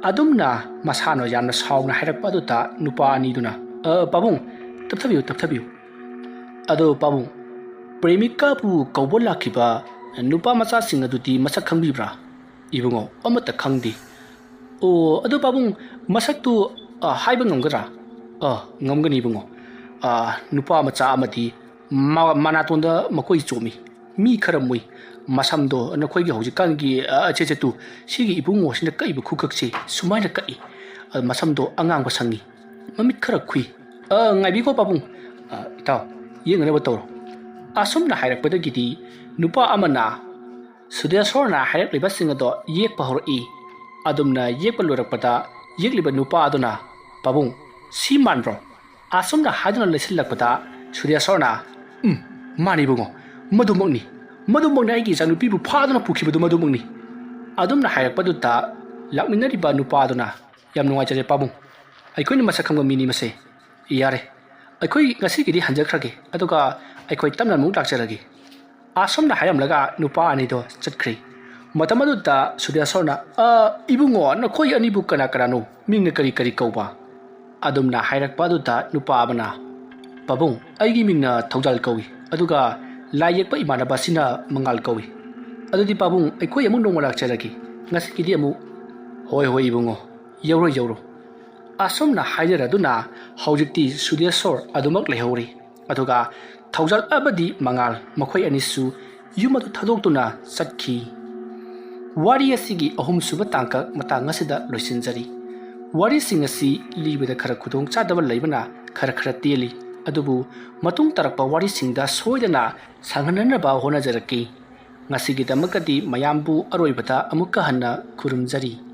ꯑꯗꯨꯝꯅ ꯃꯁꯥꯅ ꯌꯥꯝꯅ ꯁꯥꯎꯅ ꯍꯥꯏꯔꯛꯄ ꯑꯗꯨꯗ ꯅꯨꯄꯥ ꯑꯅꯤꯗꯨꯅ, "ꯑ, ꯄꯥꯕꯨꯡ, ꯇꯞꯊꯕꯤꯌꯨ, ꯇꯞꯊꯕꯤꯌꯨ꯫ ꯑꯗꯣ ꯄꯥꯕꯨꯡ, ꯄ꯭ꯔꯦꯃꯤꯀꯥꯕꯨ ꯀꯧꯕ ꯂꯥꯛꯈꯤꯕ ꯅꯨꯄꯥ ꯃꯆꯥꯁꯤꯡ ꯑꯗꯨꯗꯤ ꯃꯁꯛ ꯈꯪꯕꯤꯕ꯭ꯔꯥ?" "ꯏꯕꯨꯡꯉꯣ, ꯑꯃꯠꯇ ꯈꯪꯗꯦ꯫" "ꯑꯣ, ꯑꯗꯨ ꯄꯥꯕꯨꯡ, ꯃꯁꯛꯇꯨ, ꯑ, ꯍꯥꯏꯕ ꯉꯝꯒꯗ꯭ꯔꯥ?" "ꯑ, ꯉꯝꯒꯅꯤ ꯏꯕꯨꯡꯉꯣ꯫ ꯑ, ꯅꯨꯄꯥ ꯃꯆꯥ ꯑꯃꯗꯤ ꯃ-, ꯃꯅꯥꯇꯣꯟꯗ ꯃꯈꯣꯏ ꯆꯣꯝꯃꯤ꯫ ꯃꯤ ꯈꯔ ꯃꯨꯏ꯫ ꯃꯁꯝꯗꯣ ꯅꯈꯣꯏꯒꯤ ꯍꯧꯖꯤꯛꯀꯥꯟꯒꯤ, ꯑ, ꯑꯆꯦ ꯆꯦꯇꯨ, ꯁꯤꯒꯤ ꯏꯕꯨꯡꯉꯣꯁꯤꯅ ꯀꯛꯏꯕ ꯈꯨꯀꯛꯁꯦ ꯁꯨꯃꯥꯏꯅ ꯀꯛꯏ꯫ ꯑ, ꯃꯁꯝꯗꯣ ꯑꯉꯥꯡꯕ ꯁꯪꯉꯤ꯫ ꯃꯃꯤꯠ ꯈꯔ ꯈꯨꯏ꯫ "ꯑ, ꯉꯥꯏꯕꯤꯈꯣ ꯄꯥꯕꯨꯡ꯫ ꯑ, ꯏꯇꯥꯎ, ꯌꯦꯡꯅꯅꯕ ꯇꯧꯔꯣ"꯫ ꯑꯁꯨꯝꯅ ꯍꯥꯏꯔꯛꯄꯗꯒꯤꯗꯤ ꯅꯨꯄꯥ ꯑꯃꯅ ꯁꯨꯗꯦꯁꯣꯔꯅ ꯍꯥꯏꯔꯛꯂꯤꯕꯁꯤꯡ ꯑꯗꯣ ꯌꯦꯛꯄ ꯍꯧꯔꯛꯏ꯫ ꯑꯗꯨꯝꯅ ꯌꯦꯛꯄ ꯂꯣꯏꯔꯛꯄꯗ ꯌꯦꯛꯂꯤꯕ ꯅꯨꯄꯥ ꯑꯗꯨꯅ, "ꯄꯥꯕꯨꯡ, ꯁꯤ ꯃꯥꯟꯕ꯭ꯔꯣ?" ꯑꯁꯨꯝꯅ ꯍꯥꯏꯗꯨꯅ ꯂꯩꯁꯤꯜꯂꯛꯄꯗ ꯁꯨꯗꯦꯁꯣꯔꯅ, "ꯎꯝ, ꯃꯥꯅꯤ ꯏꯕꯨꯡꯉꯣ, ꯃꯗꯨꯃꯛꯅꯤ꯫ ꯃꯗꯨꯃꯛꯅꯤ, ꯑꯩꯒꯤ ꯏꯆꯥꯅꯨꯄꯤꯕꯨ ꯐꯥꯗꯨꯅ ꯄꯨꯈꯤꯕꯗꯨ ꯃꯗꯨꯃꯛꯅꯤ"꯫ ꯑꯗꯨꯝꯅ ꯍꯥꯏꯔꯛꯄꯗꯨꯗ ꯂꯥꯛꯃꯤꯟꯅꯔꯤꯕ ꯅꯨꯄꯥ ꯑꯗꯨꯅ, "ꯌꯥꯝ ꯅꯨꯡꯉꯥꯏꯖꯔꯦ ꯄꯥꯕꯨꯡ, ꯑꯩꯈꯣꯏꯅ ꯃꯁꯛ ꯈꯪꯕ ꯃꯤꯅꯤ ꯃꯁꯦ꯫ ꯌꯥꯔꯦ, ꯑꯩꯈꯣꯏ ꯉꯁꯤꯒꯤꯗꯤ ꯍꯟꯖꯈ꯭ꯔꯒꯦ, ꯑꯗꯨꯒ ꯑꯩꯈꯣꯏ ꯇꯞꯅ ꯑꯃꯨꯛ ꯂꯥꯛꯆꯔꯒꯦ"꯫ ꯑꯁꯨꯝꯅ ꯍꯥꯏꯔꯝꯂꯒ ꯅꯨꯄꯥ ꯑꯅꯤꯗꯣ ꯆꯠꯈ꯭ꯔꯦ꯫ ꯃꯇꯝ ꯑꯗꯨꯗ ꯁꯨꯗꯦꯁꯣꯔꯅ, "ꯑ, ꯏꯕꯨꯡꯉꯣ, ꯅꯈꯣꯏ ꯑꯅꯤꯕꯨ ꯀꯅꯥ ꯀꯅꯥꯅꯣ? ꯃꯤꯡꯅ ꯀꯔꯤ ꯀꯔꯤ ꯀꯧꯕ?" ꯑꯗꯨꯝꯅ ꯍꯥꯏꯔꯛꯄ ꯑꯗꯨꯗ ꯅꯨꯄꯥ ꯑꯃꯅ, "ꯄꯥꯕꯨꯡ, ꯑꯩꯒꯤ ꯃꯤꯡꯅ ꯊꯧꯖꯥꯜ ꯀꯧꯏ, ꯑꯗꯨꯒ ꯂꯥꯏ ꯌꯦꯛꯄ ꯏꯃꯥꯟꯅꯕ ꯑꯁꯤꯅ ꯃꯉꯥꯜ ꯀꯧꯏ꯫ ꯑꯗꯨꯗꯤ ꯄꯥꯕꯨꯡ, ꯑꯩꯈꯣꯏ ꯑꯃꯨꯛ ꯅꯣꯡꯃ ꯂꯥꯛꯆꯔꯒꯦ꯫ ꯉꯁꯤꯒꯤꯗꯤ ꯑꯃꯨꯛ"꯫ "ꯍꯣꯏ, ꯍꯣꯏ ꯏꯕꯨꯡꯉꯣ, ꯌꯧꯔꯣ, ꯌꯧꯔꯣ"꯫ ꯑꯁꯨꯝꯅ ꯍꯥꯏꯅꯔꯗꯨꯅ ꯍꯧꯖꯤꯛꯇꯤ ꯁꯨꯗꯦꯁꯣꯔ ꯑꯗꯨꯃꯛ ꯂꯩꯍꯧꯔꯤ꯫ ꯑꯗꯨꯒ ꯊꯧꯖꯥꯜ ꯑꯃꯗꯤ ꯃꯉꯥꯜ ꯃꯈꯣꯏ ꯑꯅꯤꯁꯨ ꯌꯨꯝ ꯑꯗꯨ ꯊꯥꯗꯣꯛꯇꯨꯅ ꯆꯠꯈꯤ꯫ ꯋꯥꯔꯤ ꯑꯁꯤꯒꯤ ꯑꯍꯨꯝꯁꯨꯕ ꯇꯥꯡꯀꯛ ꯃꯇꯥꯡ ꯑꯁꯤꯗ ꯂꯣꯏꯁꯤꯟꯖꯔꯤ꯫ ꯋꯥꯔꯤꯁꯤꯡ ꯑꯁꯤ ꯂꯤꯕꯗ ꯈꯔ ꯈꯨꯗꯣꯡ ꯆꯥꯗꯕ ꯂꯩꯕꯅ ꯈꯔ ꯈꯔ ꯇꯦꯜꯂꯤ, ꯑꯗꯨꯕꯨ ꯃꯇꯨꯡ ꯇꯥꯔꯛꯄ ꯋꯥꯔꯤꯁꯤꯡꯗ ꯁꯣꯏꯗꯅ ꯁꯥꯡꯍꯟꯅꯅꯕ ꯍꯣꯠꯅꯖꯔꯛꯀꯦ꯫ ꯉꯁꯤꯒꯤꯗꯃꯛꯇꯗꯤ ꯃꯌꯥꯝꯕꯨ ꯑꯔꯣꯏꯕꯗ ꯑꯃꯨꯛꯀ ꯍꯟꯅ ꯈꯨꯔꯨꯝꯖꯔꯤ꯫